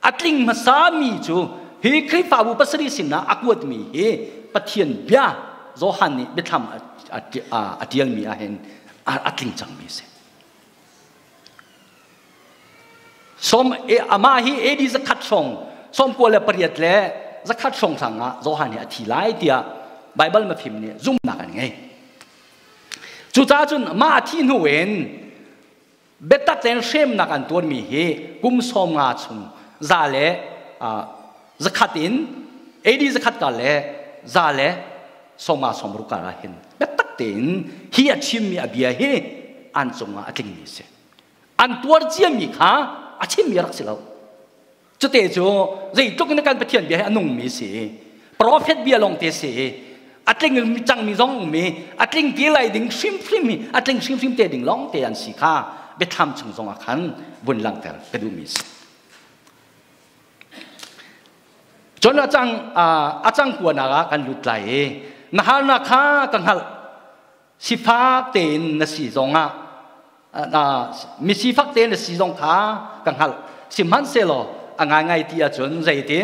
a tling hmasami cu hi Khrihfabu pasarih sinah a kuatmi hi Pathian bia Johan nih biathlam a tialmi ah hin a tling cangmi a si. Som amah hi AD zakhat hrawng 98 le zakhat hrawng hrang ah Johan hi a thi lai tiah Baibal mafim nih zumhnak an ngei. Cucaah cun mah a thih hnu in biatak tein hremnak an tuarmi hi kum 50 chung za le zakhat in AD zakhat ka le za le 50 60 kar ah hin biatak tein hi a chimmi a bia hi an cungah a tlingmi a si. An tuar ciami kha a chimmi a rak si lo. Cute cu zeitluk in kan Pathian bia hi a nungmi si. Prophet bia lawng te si. A tling cangmi zong um i a tling ti lai ding hrimhrim hi a tling hrimhrim te ding lawng te an si kha biathlam chung zong ah khan vun langhter ka duhmi si. Cun a cang a cang kuanak ah kan lut lai i na harnak kha ka hngalh sifak tein na si zongah misifak tein na si zong kha ka hngalh sihmanhsehlaw a ngaingai ti ahcun zeiti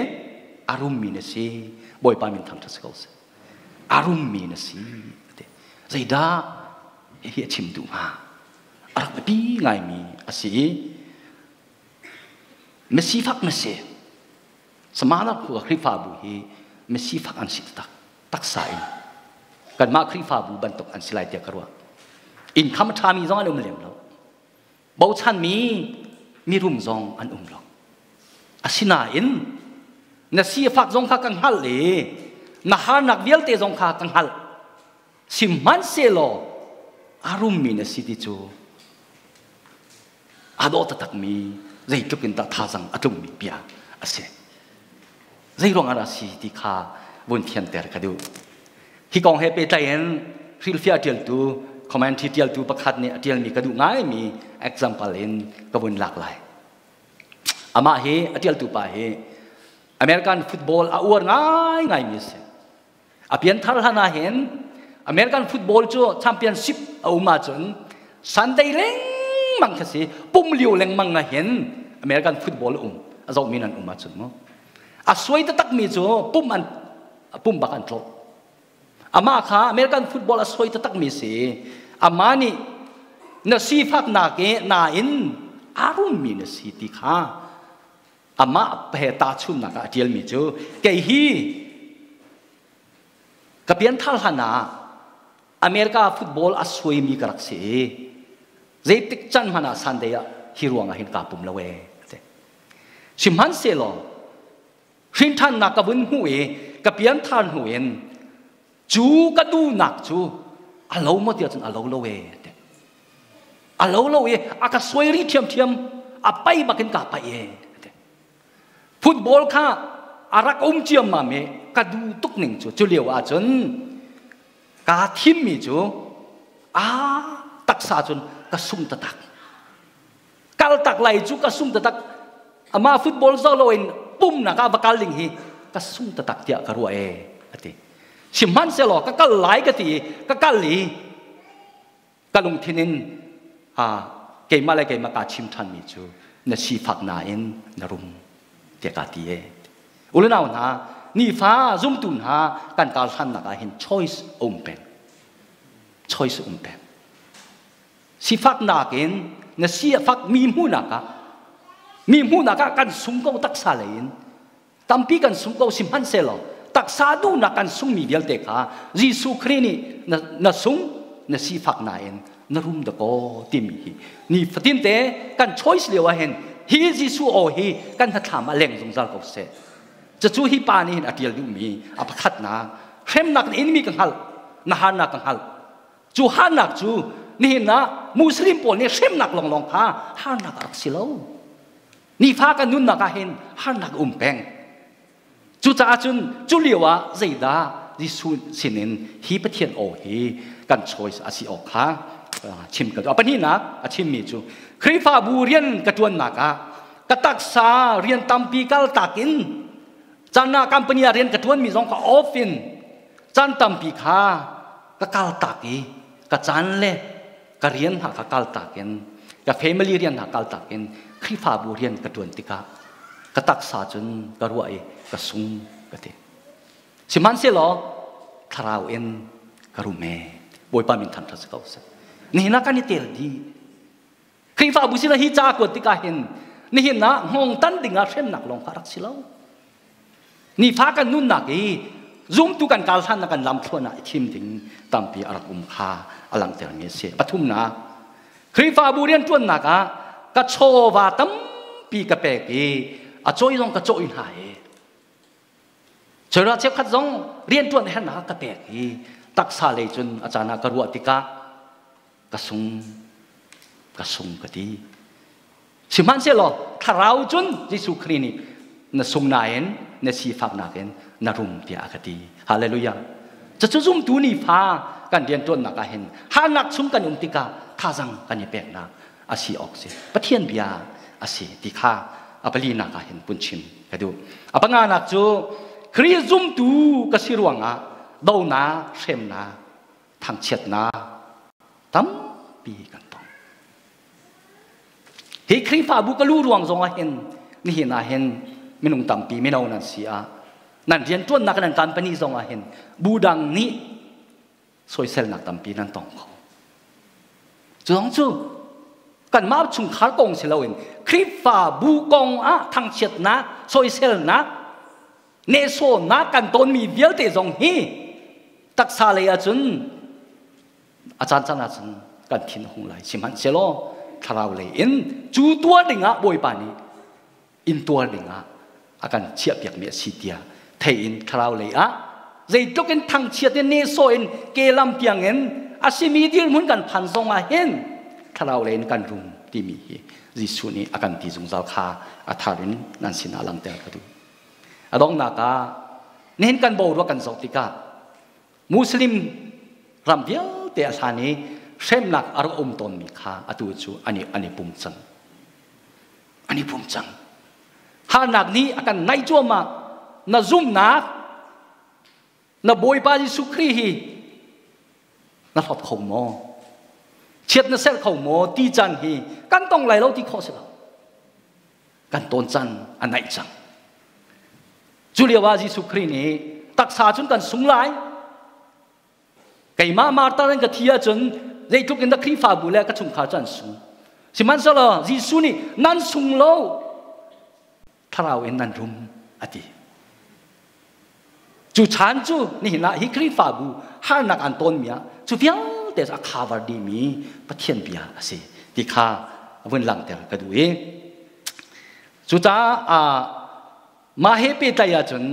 a rummi na si bawipa min thangṭhat si ko seh a rummi na si zeidah hi a chim duh hnga a rak biapi ngaimi a si i misifak na si Samana khua Khrihfabu hi misifak an si taktak taksa in kanmah Khrihfabu bantuk an si lai tiah ka ruah. Income a ṭhami zong an um lem lo. Bochanmi mirum zong an um lo. Asinain na sifak zong kha ka hngalh i na harnak vialte zong kha ka hngalh. Sihmanhsehlaw a rummi na si ti cu aa dawh taktakmi zeitluk in dah thazang a tlungmi bia a si. Zei ruang ah dah si ti kha vun fianter ka duh. Hi kong he pehtlai in hrilhfiah ṭialtu commentary ṭialtu pakhat nih a ṭialmi ka duh ngaimi example in ka vun lak lai. Amah hi a ṭialtu pa hi American football a uar ngaingaimi a si. A pianthar hlan ah hin American football cu championship a um ahcun Sunday lengmang kha si pum lio lengmang ah hin American football um a zohmi nan um ahcun mu a suai taktakmi cu pum an pum bak an tlawh amah kha American football a suai taktakmi si amah nih na sifaknak i nain aa rummi na si ti kha amah he tahchunhnak ah a ṭialmi cu kei hi ka pianthar hlan ah America football a suaimi ka rak si i zeitik can hmanh ah Sunday ah hi ruang ah hin kaa pum lo ee sihmanhsehlaw hrinṭhannak ka vun hmuh i ka pianthar hnu in cu ka duhnak cu a lo maw tiah cun a lo lo ee a lo lo i a ka suai rih ṭhiamṭhiam a pai bakin ka pai e football kha a rak um ciammam i ka duh tuk ning cu cu lio ahcun kaa thimmi cu a taksa cun ka sung tatak kal tak lai cu ka sung tatak ama football zo lo in pumnak ah va kal ding hi ka sung tatak tiah ka ruah e ati sihmanhsehlaw ka kal lai ka ti ka kal i ka lungthin in keimah le keimah kaa chim ṭhanmi cu na sifak nain na rum tiah kaa ti e ulenau hna nifa zumtu hna kan kal hlannak ah hin choice a um peng choice a um peng sifaknak in na si a fak mi hmuhnak ah mi hmuhnak ah kan sung ko taksa lei in tampi kan sung ko sihmanhsehlaw taksa duhnak kan sungmi vialte kha Jesuh Khrih nih na, na sung na sifak nain na rum dakaw timi hi ni fatin te kan choice lio ah hin hi Jesuh aw hi kan hnathlam ah leng zungzal ko seh cucu hi pa nih hin a tial duhmi a pakhatnak hremnak na inmi ka hngalh na harnak ka hngalh cu harnak cu nihin ah Muslim pawl nih hremnak lawnglawng kha harnak a rak si lo Nifa kan nunnak ah hin harnak um peng. Cucaah cun cu lio ah zeidah Jesuh sinin hi Pathian aw hi kan choice a si awk kha chim ka duh. A pahnihnak a chimmi cu Khrihfabu rian ka ṭuannak ah ka taksa rian tampi kal tak in caan ah company ah rian ka ṭuanmi zong ka off in caan tampi kha ka kal tak i ka caan le ka rian hna kha kal tak in ka family rian hna kal tak in Khrihfabu rian ka ṭuan tikah ka taksa cun ka ruah i ka sung ka ti. Sihmanhsehlaw thlarau in ka rum ee. Bawipa min thangṭhat si ko seh. Nihin ah kan i tel dih. Khrihfabu sinah hi ca kuat tikah hin nihin ah hngawng tan dingah hremnak lawng kha rak si lo. Nifa kan nunnak i zumtu kan kal hlan kan lam thluan ah i thim ding tampi a rak um kha a langhtermi a si. Pathumnak, Khrihfabu rianṭuannak ah ka chawva tampi ka pek i a cawi zong ka cawi hna i Chera cheukhat zong rianṭuan hernak ka pek i taksa lei cun a caan ah ka ruah tikah ka sung ka sung ka ti. Sihmanhsehlaw thlarau cun Jesuh Khrih nih na sung nain na sifaknak in na rum tiah a ka ti. Hallelujah. Cucu zumtu nifa kan rianṭuannak ah hin harnak chung kan um tikah thazang kan i peknak a si awk si. Pathian bia a si ti kha a palinak ah hin pun chim ka duh. A panganak cu Khrih zumtu ka si ruangah donak, hremnak, thangchiatnak tampi kan tong. Hi Khrihfabu ka lu ruang zong ah hin nihin ah hin minung tampi mino nan si ah nan rianṭuannak nan company zong ah hin bu dang nih soiselnak tampi nan tong kho. Cu zong cu kanmah chungkhar kong si loin Khrihfabu kong ah thangchiatnak, soiselnak, nehsawhnak kan tonmi vialte zong hi taksa lei ahcun a caan caan ahcun kan thin a hung lai sihmanhsehlaw thlarau lei in cu tuar dingah Bawipa nih in tuar dingah a kan chiahpiakmi a si tiah thei in thlarau lei ah zeitluk in thangchiat in nehsawh in ke lam tiang in a simi dirhmun kan phan zong ah hin thlarau lei in kan rum timi hi Jesuh nih a kan ti zungzal kha a thar in nan sinah langhter ka duh. A donghnak ah nihin kan boruak kan zoh tikah Muslim ram vialte a hlan i hremnak a rak um tawnmi kha atu cu an i, an i pum cang. An i pum cang. Harnak nih a kan naih cuahmah. Na zumhnak, na Bawipa Jesuh Khrih hi na hlawt kho maw? Chiat na serh kho maw? Ti caan hi kan tong lai lo ti khawh si lo. Kan tawn caan a naih cang. Cu lio ah Jesuh Khrih nih taksa cun kan sung lai. Keimah martar in ka thi ahcun zeitluk in dah Khrihfabu le ka chungkhar cu an sung. Sihmanhsehlaw Jesuh nih nan sung lo thlarau in nan rum a ti. Cu chan cu nihin ah hi Khrihfabu harnak an tawnmi ah cu vialte a cover dihmi Pathian bia a si ti kha vun langhter ka duh i cucaah Mah he pehtlaih ahcun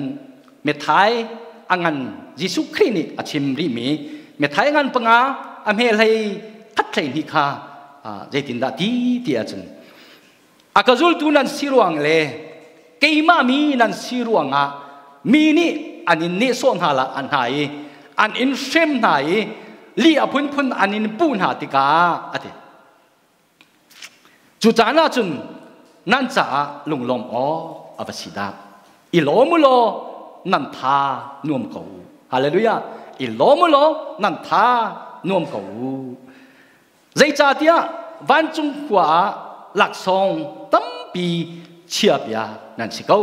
methai a ngan Jesuh Khrih nih a chim rihmi methai ngan panga a hme hlei khat hlei hnih kha zeitindah ti ti ahcun a ka zultu nan si ruang le keimah mi nan si ruangah mi nih an in nehsawh hna la an hna i an in hrem hna i li a phunphun an in puh hna tikah a ti. Cu caan ah cun nan caah lunglawm awk a va si dah. I lawm u law nan tha nuam ko u. Hallelujah. I lawm u law nan tha nuam ko u. Zeicahtiah vancung khua ah laksawng tampi chiapiak nan si ko.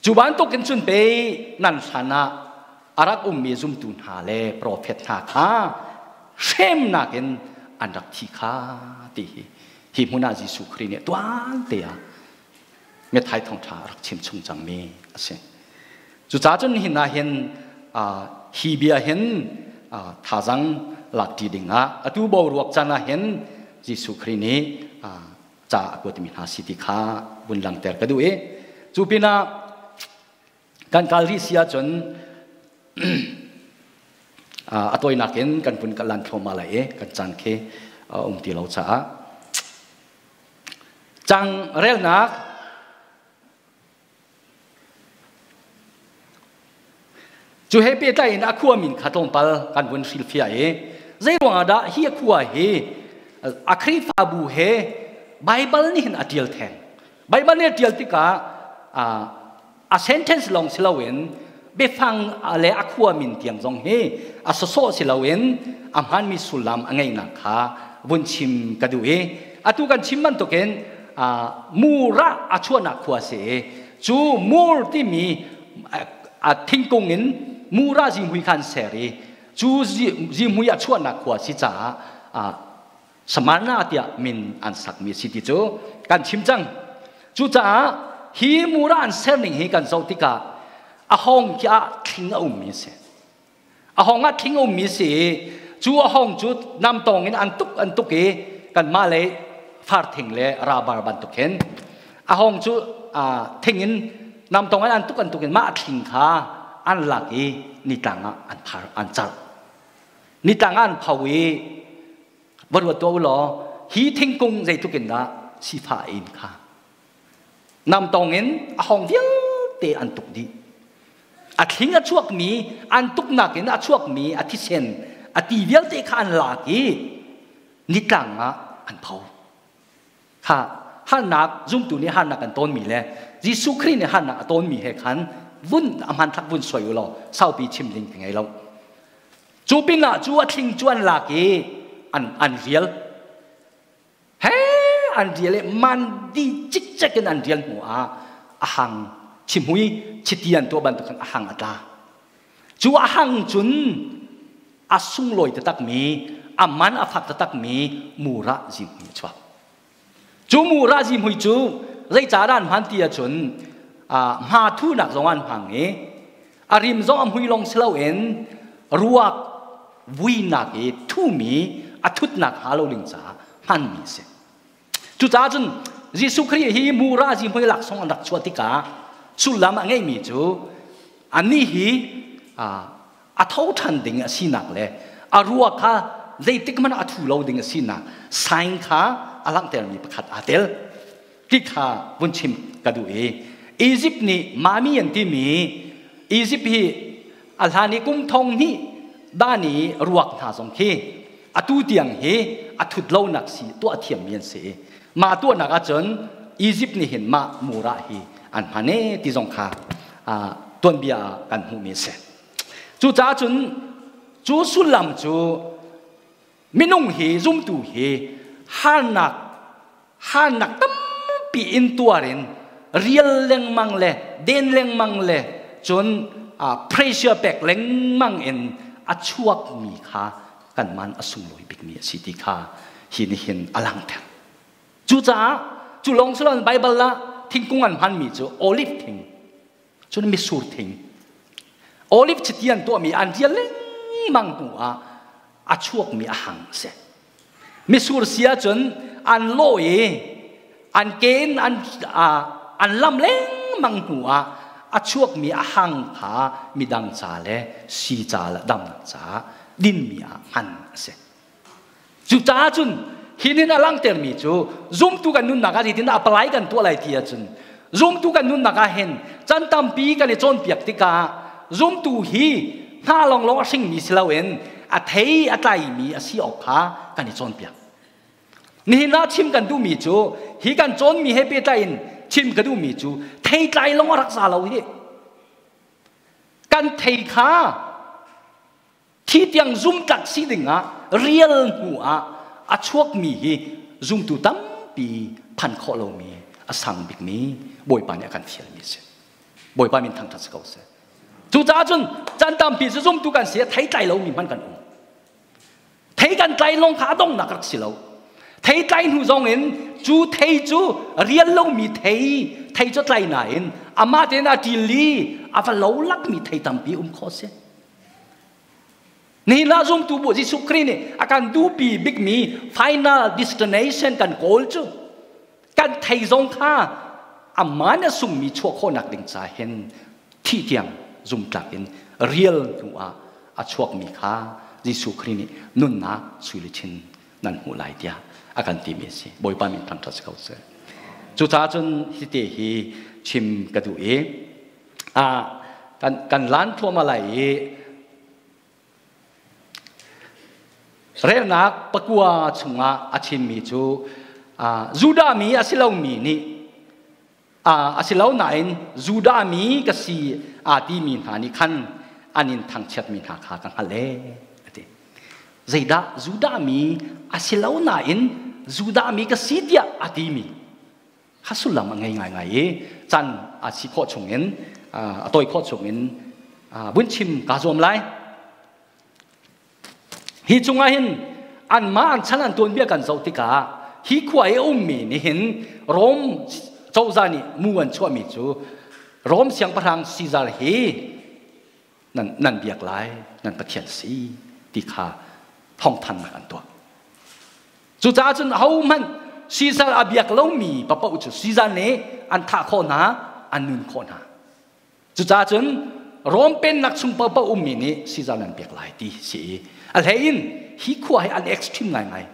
Cu bantukin cun pei nan hlan ah a rak ummi zumtu hna le profet hna kha hremnak in an rak thi kha ti hi hi hmun ah Jesuh Khrih nih tuan te ah methai thawngṭha a rak chim chung cangmi a si. Cucaah cun nihin ah hin hi bia hin thazang lakṭi dingah atu boruak can ah hin Jesuh Khrih nih ca a kuatmi hna si ti kha vun langter ka duh i cu pinah kan kal rih si ahcun a tawinak in kan vun lan thluahmah lai i kan caan khi um ti lo caah cang relnak Cu he pehtlai in a khua min kha tlawmpal kan vun hrilhfiah i zei ruangah dah hi a khua hi a Khrihfabu he Baibal nih hin a ṭial theng. Baibal nih a ṭial tikah a sentence lawng si loin biafang le a khua min tiang zong hi a sawsawh si loin a hmaanmi sullam a ngeihnak kha vun chim ka duh i atu kan chim bantukin mura a chuahnak khua si i cu mur timi a thingkung in mura zihmui kha an ser i cu zihmui a chuahnak khua si caah Samarna tiah min an sakmi si ti cu kan chim cang. Cucaah hi mura an serning hi kan zoh tikah a hong khi ah thling a ummi a si. A hong ah thling a ummi si i cu a hong cu namtong in an tuk an tuk i kanmah lei farthing le rabar bantuk hin a hong cu thing in namtong in an tuk an tuk in mah thling kha an lak i nitlang ah an phar an carh. Nitlang ah an pho i va ruat tuah u law hi thingkung zeitluk in dah sifah in kha namtong in a hong vialte an tuk dih. A thling a chuakmi an tuknak in a chuakmi a thisen a ti vialte kha an lak i nitlang ah an pho. Kha harnak zumtu nih harnak kan tawnmi le Jesuh Khrih nih harnak a tawnmi he khan vun a hmanthlak vun soi u law saupi chim ding ka ngei lo. Cu pinah cu a thling cu an lak i an an rial. He an rial i man di cikcek in an rial hnu ah a hang chimhui chiti an tuah bantuk khan a hang a tla. Cu a hang cun a sunglawi taktakmi a man a fak taktakmi mura zihmui a chuak. Cu mura zihmui cu zeicah dah an hman ti ahcun hma thunak zong an hmang i a rim zong a mui lawng si loin ruak vuinak i thumi a thutnak hnga lo ding caah hmanmi a si. Cucaah cun Jesuh Khrih hi mura zihmui laksawng an rak chuah tikah sullam a ngeihmi cu anih hi a tho ṭhan ding a sinak le a ruak kha zeitik hmanh a thu lo ding a sinak sign kha a langhtermi pakhat aa tel ti kha vun chim ka duh i Egypt nih mami an timi Egypt hi a hlan i kum thong hnih dan i ruak hna zong khi atu tiang hi a thut lonak si tuah thiammi an si i mah tuahnak ahcun Egypt nih hin mah mura hi an hman e ti zong kha tuanbia ah kan hmuhmi a si. Cucaah cun cu sullam cu minung hi zumtu hi harnak harnak tampi in tuar in rial lengmang le den lengmang le cun pressure pek lengmang in a chuakmi kha kan man a sunglawi bikmi a si ti kha hi nih hin a langhter. Cucaah cu lawng si loin Baibal ah thingkung an hmanmi cu olive thing, cun mitsur thing. Olive chiti an tuahmi an rial lengmang hnu ah a chuakmi a hang a si. Mitsur si ahcun an lawh i an ke in an, an lam lengmang hnu ah a chuakmi a hang kha midang ca le si ca le damnak caah dinmi ah hman a si. Cucaah cun hi nin a langhtermi cu zumtu kan nunnak ah zeitin apply kan tuah lai ti ahcun zumtu kan nunnak ah hin can tampi kan i cawnpiak tikah zumtu hi hna lawnglawng a hringmi si loin a thei a tlaimi a si awk kha kan i cawnpiak. Nihin ah chim kan duhmi cu hi kan cawnmi he pehtlai in chim ka duhmi cu theitlai lawng a rak za lo hi. Kan thei kha Thi tiang zumtlak si dingah rial hnu ah a chuakmi hi zumtu tampi phan khawh lomi a sang bikmi Bawipa nih a kan fialmi a si. Bawipa min thangṭhat si ko seh. Cucaah cun caan tampi cu zumtu kan si a thei tlai lomi hmanh kan um. Thei kan tlai lawng kha a donghnak rak si lo. Thei tlai hnu zong in cu thei cu rial lomi thei thei cu tlai nain amah tein a ṭil i a va lo lakmi thei tampi um khawh si. Nihin ah zumtu bu Jesuh Khrih nih a kan duhpi bikmi final destination kan kawl cu kan thei zong kha amah na sungmi chuah khawhnak ding ca hin thih tiang zumtlak in real hnu ah a chuakmi kha Jesuh Khrih nih nunnak sui le chin nan hmuh lai tiah a kan timi a si. Bawipa min thangṭhat si ko seh. Cucaah cun hi te hi chim ka duh i. Kan lan thluahmah lai i relnak pakua chungah a chimmi cu Judah mi a si lomi nih a si lo nain Judah mi ka si aa timi hna nih khan an in thangchiatmi hna kha ka hngalh ee a ti. Zeidah Judah mi a si lo nain Judah mi ka si tiah a timi kha sullam a ngei ngaingai i can a si khawh chungin a tawi khawh chungin vun chim kaa zuam lai. Hi cungah hin anmah an chan an tuanbia kan zoh tikah hi khua i a ummi nih hin Rom cozah nih mu an chuahmi cu Rom siangpahrang Caesar hi nan, nan biak lai, nan Pathian si ti kha thawngthannak an tuah. Cucaah cun ahohmanh Caesar a biak lomi papoh cu Caesar nih an thah khawh hna, an nun khawh hna. Cucaah cun Rom pennak chung paohpaoh ummi nih Caesar nan pek lai ti si i a hlei in hi khua hi an extreme ngaingai.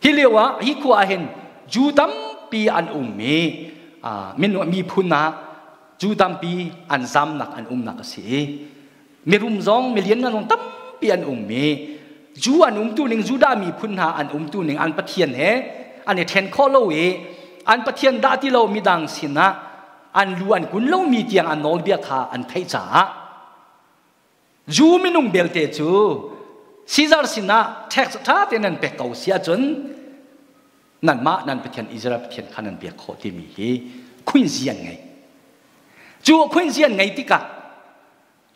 Hi lio ah hi khua ah hin Jew tampi an um i miphun ah Jew tampi an zamnak an umnak a si i mirum zong milian zong tampi an um i Jew an umtu ning Judah miphun hna an umtu ning an Pathian he an i ṭhen khawh lo i an Pathian dah ti lo midang sinah an lu an kun lomi tiang an nawlbia kha an theih caah Jew minung belte cu Caesar sinah tax ṭha tein nan pek ko si ahcun nanmah nan Pathian Israel Pathian kha nan biak khawh timi hi khuinzi an ngei. Cu khuinzi an ngei tikah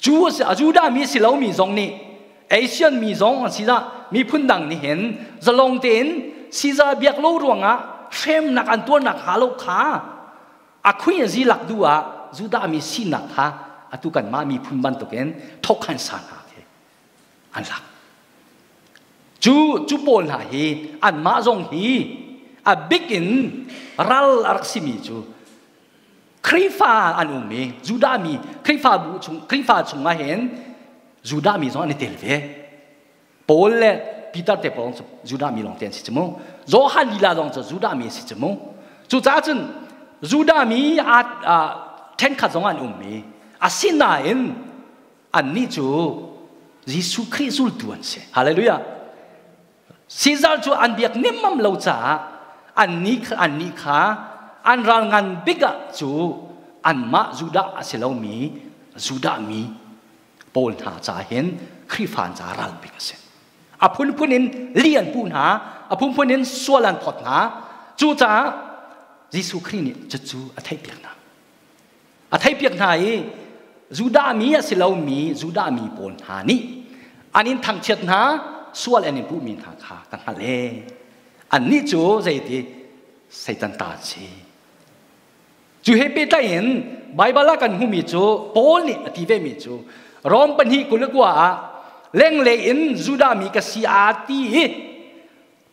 Cu a Judah mi si lomi zong nih Asian mi zong an si dah miphun dang nih hin zalong tein Caesar biak lo ruangah hremnak an tuarnak hnga lo kha a khui a zi lak duh ah Judah mi sinak kha atu kanmah miphun bantukin thokhan sa hna khi an lak. Cu cu pawl hna hi anmah zong hi a bik in ral a rak simi cu Khrihfa an um i Judah mi Khrihfabu chung Khrihfa chungah hin Judah mi zong an i tel ve. Paul le Peter te pawl cu Judah mi lawng te an si cu mu. Johan lila zong cu Judah mi si cu mu. Cucaah cun Judah mi a ṭhenkhat zong an um i asinain annih cu Jesuh Khrih zultu an si. Hallelujah. Caesar cu an biak nemmam lo caah annih annih kha an ral ngan bik ah cu anmah Judah a si lomi Judah mi pawl hna ca hin Khrihfa an ca ral bik a si. A phunphun in li an puh hna, a phunphun in sual an phawt hna. Cucaah Jesuh Khrih nih cucu a theihpiak hna. A theihpiak hna i Judah mi a si lomi Judah mi pawl hna nih an in thangchiat hna, sual an in puhmi hna kha ka hngalh ee. Annih cu zeiti Satan ta an si. Cu he pehtlai in Baibal ah kan hmuhmi cu Paul nih a ti vemi cu Rom 2:29 ah lenglei in Judah mi ka si aa ti i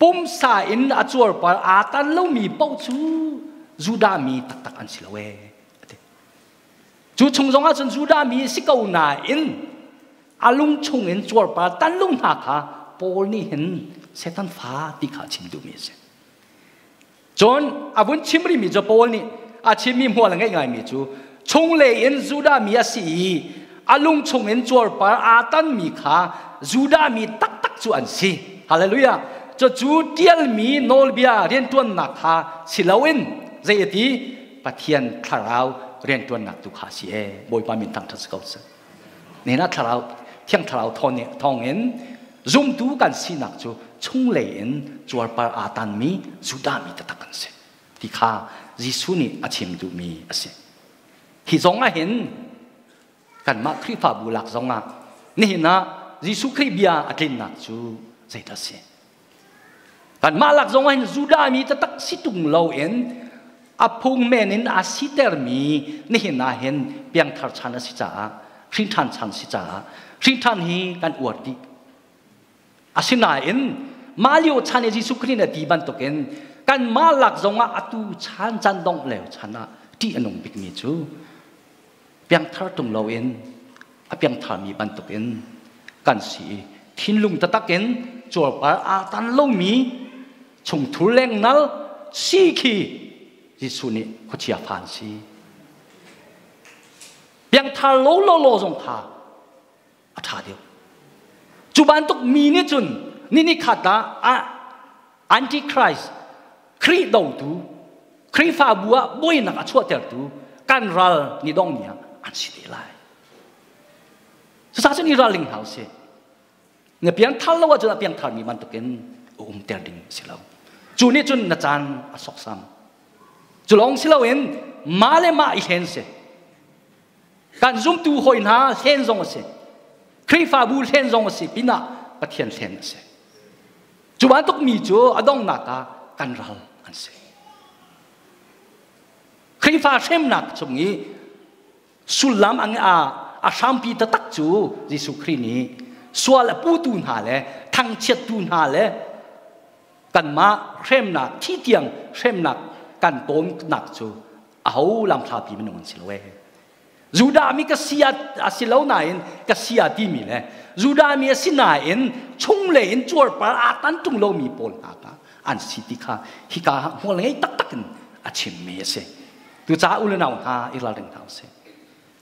pumsa in a cuarpar aa tan lomi paoh cu Judah mi taktak an si lo ee a ti. Cu chung zong ah cun Judah mi si ko nain a lung chung in cuarpar tan lo hna kha Paul nih hin Satan fa ti kha a chim duhmi a si. Cun a vun chim rihmi cu Paul nih a chimmi hmual a ngeih ngaimi cu chunglei in Judah mi a si i a lung chung in cuarpar aa tanmi kha Judah mi taktak cu an si. Hallelujah. Cucu tialmi nawlbia rianṭuannak kha si loin zei a ti Pathian thlarau rianṭuannak tu kha a si ee. Bawipa min thangṭhat si ko seh. Nihin ah thlarau thiang thlarau thawng in zumtu kan sinak cu chunglei in cuarpar aa tanmi Judah mi taktak kan si ti kha Jesuh nih a chim duhmi a si. Hi zong ah hin kanmah Khrihfabu lak zong ah nihin ah Jesuh Khrih bia a tlinnak cu zeidah a si? Kanmah lak zong ah hin Judah mi taktak si tung loin a phung men in a sitermi nihin ah hin piangthar chan a si caah hrinṭhan chan si caah hrinṭhan hi kan uar dih. Asinain mah lio chan i Jesuh Khrih nih a ti bantukin kanmah lak zong ah atu chan chan dongh lio chan ah ṭih a nung bikmi cu piangthar tung loin a piangtharmi bantukin kan si i thinlung taktak in cuarpar aa tan lomi chungthur lengnal si khi Jesuh nih khuachia fa an si. Piangthar lo lo lo zong kha a ṭha deuh. Cu bantuk mi nih cun ni ni khat ah Antichrist, Khrih dotu, Khrihfabu ah buainak a chuahtertu kan ral ni dong ni ah an si te lai. Cucaah cun i ralring hna usih. Na piangthar lo ahcun a piangtharmi bantukin a umter ding a si lo. Cu nih cun na caan a sawksam. Cu lawng si loin mah le mah i hlen si. Kan zumtu hawi hna hlen zong a si. Khrihfabu hlen zong a si pinah Pathian hlen a si. Cu bantuk mi cu a donghnak ah kan ral an si. Khrihfa hremnak chung i sullam a a hrampi taktak cu Jesuh Khrih nih sual a putu hna le thangchiattu hna le kanmah hremnak thi tiang hremnak kan tawnnak cu aho lamthlapi minung an si lo ee. Judah mi ka si a si lo nain ka si a timi le Judah mi a si nain chung le in cuarpar aa tan ṭung lomi pawl hna kha an si ti kha hika hmual ngei taktak in a chimmi a si. Tucaah u le nau hna i ralring hna usih.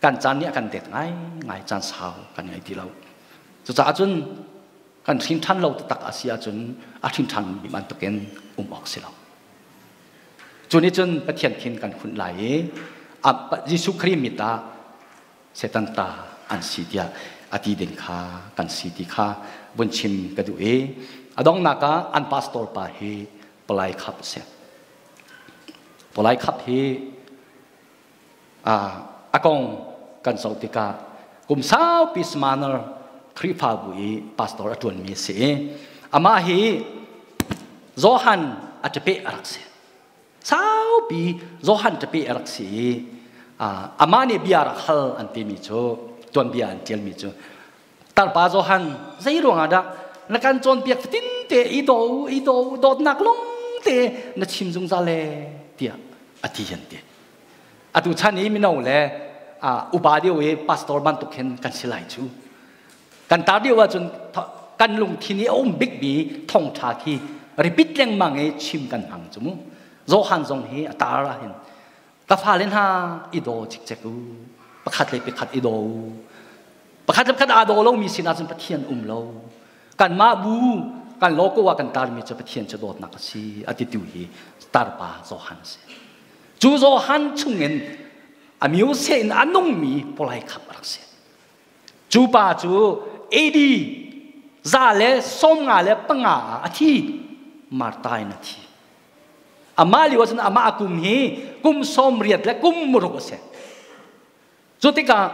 Kan caan nih a kan det ngai ngai caan sau kan ngei ti lo. Cucaah cun kan hrin ṭhan lo taktak a si ahcun a hrin ṭhan mi bantukin um awk si lo. Cu nih cun Pathian khin kan hunh lai i Jesuh Khrih mit ah Satan ta an si tiah a ti ding kha kan si ti kha vun chim ka duh i a donghnak ah an pastor pa hi Palai Khap a si. Palai Khap hi a kong kan zoh tikah kum saupi Smaner Khrihfabu i pastor a ṭuanmi a si i amah hi Johan a ṭapeh a rak si. Saupi Johan ṭapeh a rak si i amah nih bia rak hal an timi cu tuanbia an ṭialmi cu tarpa Johan zei ruangah dah na kan cawnpiak fatin te i do i do dawtnak lung te na chim zungzal e tiah a ti an ti. Atu chan i mino le upa deuh i pastor bantuk hin kan si lai cu. Kan tar deuh ahcun kan lungthin i a um bikmi thawngṭha khi repeat lengmang i chim kan hmang cu mu. Johan zong hi a tar ah hin ka fale hna i daw cikcek u pakhat le pakhat i daw u pakhat le pakhat aa daw lomi sinah cun Pathian um lo kanmah bu kan logo ah kan tarmi cu Pathian cu dawtnak a si a titu hi tarpa Johan a si. Cu Johan chungin a muse in a nungmi polai khap a rak si. Cu pa cu AD 195 ah a thi. Marta in a thi. Amah lio ahcun amah a kum hi kum 80 le kum ruk a si. Cu tikah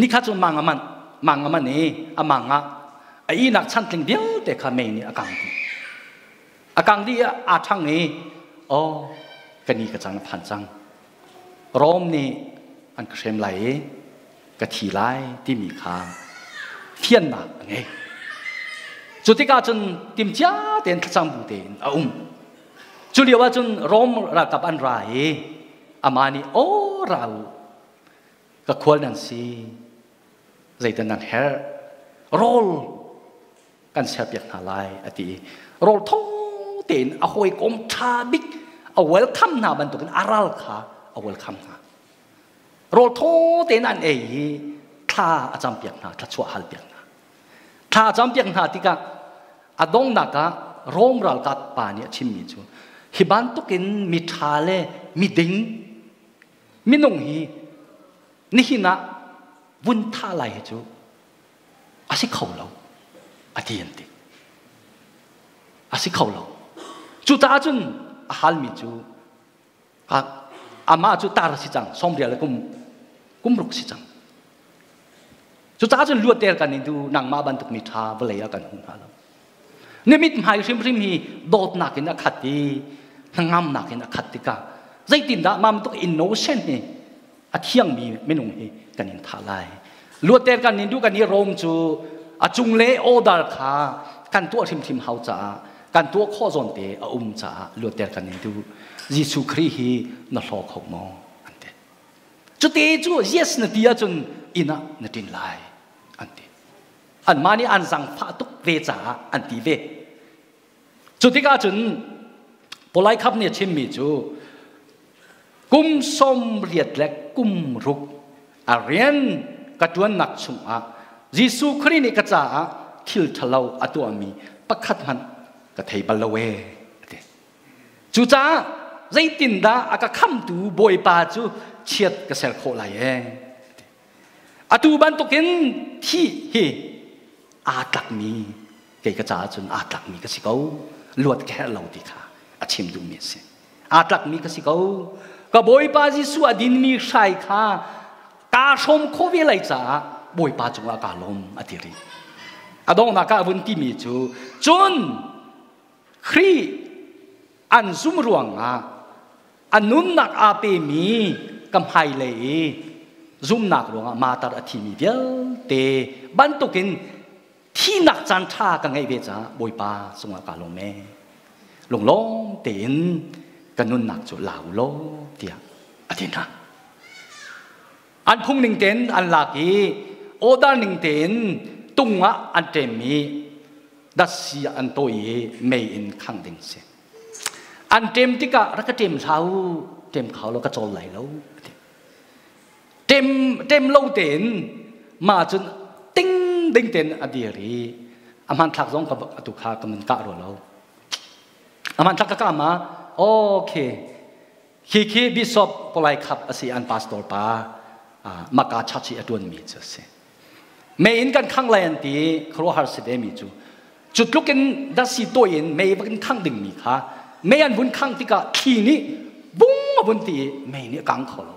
nikhat cu mang a manh, mang a manh i a mang ah a ihnak chantling vialte kha mei nih a kang dih. A kang dih i aa ṭhang i aw ka ni ka cang a phan cang. Rom nih an ka hrem lai i ka thi lai timi kha fiannak a ngei. Cu tikah cun timcia tein thlacam bu tein a um. Cu lio ah cun Rom ralkap an ra i amah nih aw ra u ka khual nan si zeidah nan herh rawl kan serpiak hna lai a ti i rawl tho tein a hawikom ṭha bik a welcome hna bantukin a ral kha a welcome hna rawl thaw tein an ei i thla a campiak hna thluachuah halpiak hna thla a campiak hna tikah a donghnak ah Rom ralkap pa nih a chimmi cu hi bantukin miṭha le miding minung hi nihin ah vun thah lai hi cu a si kho lo a ti an ti a si kho lo cucaah cun a halmi cu amah cu tar a si cang sawmrial le kum kum ruk si cang cucaah cun luater kan in du nangmah bantuk mi ṭha vawlei ah kan hmu hna lo na mithmai hrimhrim hi dawtnak in a khat i hnangamnak in a khat tikah zeitindah mah bantuk innocent hi a thiangmi minung hi kan in thah lai luater kan in duh kan i rom cu a cung le order kha kan tuah hrimhrim hau caah kan tuah khawh zawn te a um caah luater kan in duh Jesuh Khrih hi na hlaw kho maw an ti cute cu yes na ti ahcun inn ah na ṭin lai an ti anmah nih an zangfah tuk ve caah an ti ve Cu tikah cun Polai Khap nih a chimmi cu kum 86 le kum ruk A rian ka ṭuannak chungah Jesuh Khrih nih ka caah thil ṭhalo a tuahmi pakhat hmanh ka thei bal lo ee a ti. Cucaah zeitindah a ka khamtu Bawipa cu chiat ka ser khawh lai ee? Atu bantukin thih hi aa tlakmi kei ka caah cun aa tlakmi ka si ko. Luat ka herh lo ti kha a chim duhmi a si. Aa tlakmi ka si ko. Ka Bawipa Jesuh a dinmi hrai kha kaa hrawm khawh ve lai caah Bawipa cungah kaa lawm a ti rih. A donghnak ah a vun timi cu cun Khrih an zum ruangah a nunnak aa pemi ka hmailei i zumnak ruangah martar a thimi vialte bantukin thihnak caan ṭha ka ngeih ve caah Bawipa cungah kaa lawm ee. Lunglawm tein ka nunnak cu la u law tiah a ti hna. An phung ning tein an lak i order ning tein tung ah an ṭemmi datsi an tawih i mei in khangh ding si. An ṭem tikah rak ka ṭem hlah u, ṭem kho law ka cawl lai lo a ti. Ṭem, ṭem lo tein mah cun ting ding tein a dir i a hmanthlak zong ka atu kha ka mun kah rua lo. A hmanthlak ka kah ma okay Khi khi Bishop Polai Khap a si an pastor pa Maka church i a ṭuanmi cu a si. Mei in kan khang lai an ti khuaruahhar si ve mi cu cu tluk in dasi tawi in mei in khang dingmi kha mei an vun khang tikah thli nih bung a vun ti i mei nih a kang kho lo.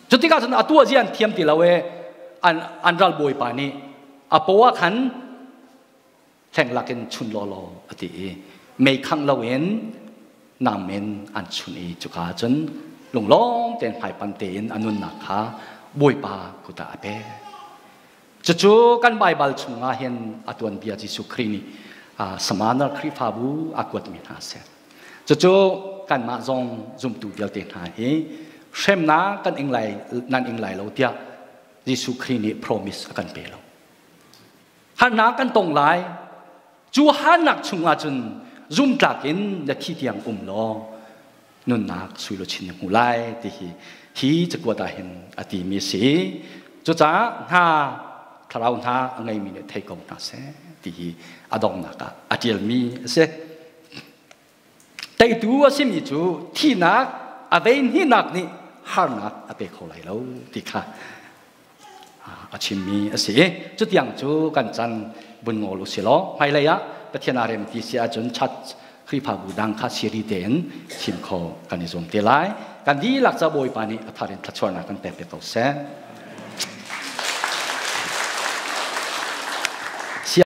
Cu tikah cun a tuah zia an thiam ti lo e an ralbawipa nih a paw ah khan hleng lakin chun lawlaw a ti i mei khangh loin nam in an chun i cuka cun lunglawm tein hmaipan tein a nunnak kha Bawipa kut ah a pek. Cucu kan Baibal chungah hin a tuanbia Jesuh Khrih nih Samanar Khrihfabu a kuatmi hna a si. Cucu kanmah zong zumtu vialte hna hi hremnak kan ing lai nan ing lai lo tiah Jesuh Khrih nih promise a kan pe lo. Harnak kan tong lai. Cu harnak chungah cun zumtlak in na thi tiang um law nunnak sui chin na hmu lai ti hi hi cakuat ah hin a timi a si. Cucaah hna thlarau hna a ngeimi nih thei ko hna seh ti hi a donghnak ah a ṭialmi a si. Teitu a simi cu thihnak a veinhihnak nih harnak a pe kho lai lo ti kha a chimmi a si. Cutiang cu kan chan bun ngol u si law hmailei ah Pathian aa rem ti si ahcun chat Khrihfabu dang kha siri tein chim kho kan i zuam te lai. Kan dihlak ca Bawipa nih a thar in thluachuahnak kan pek te ko seh.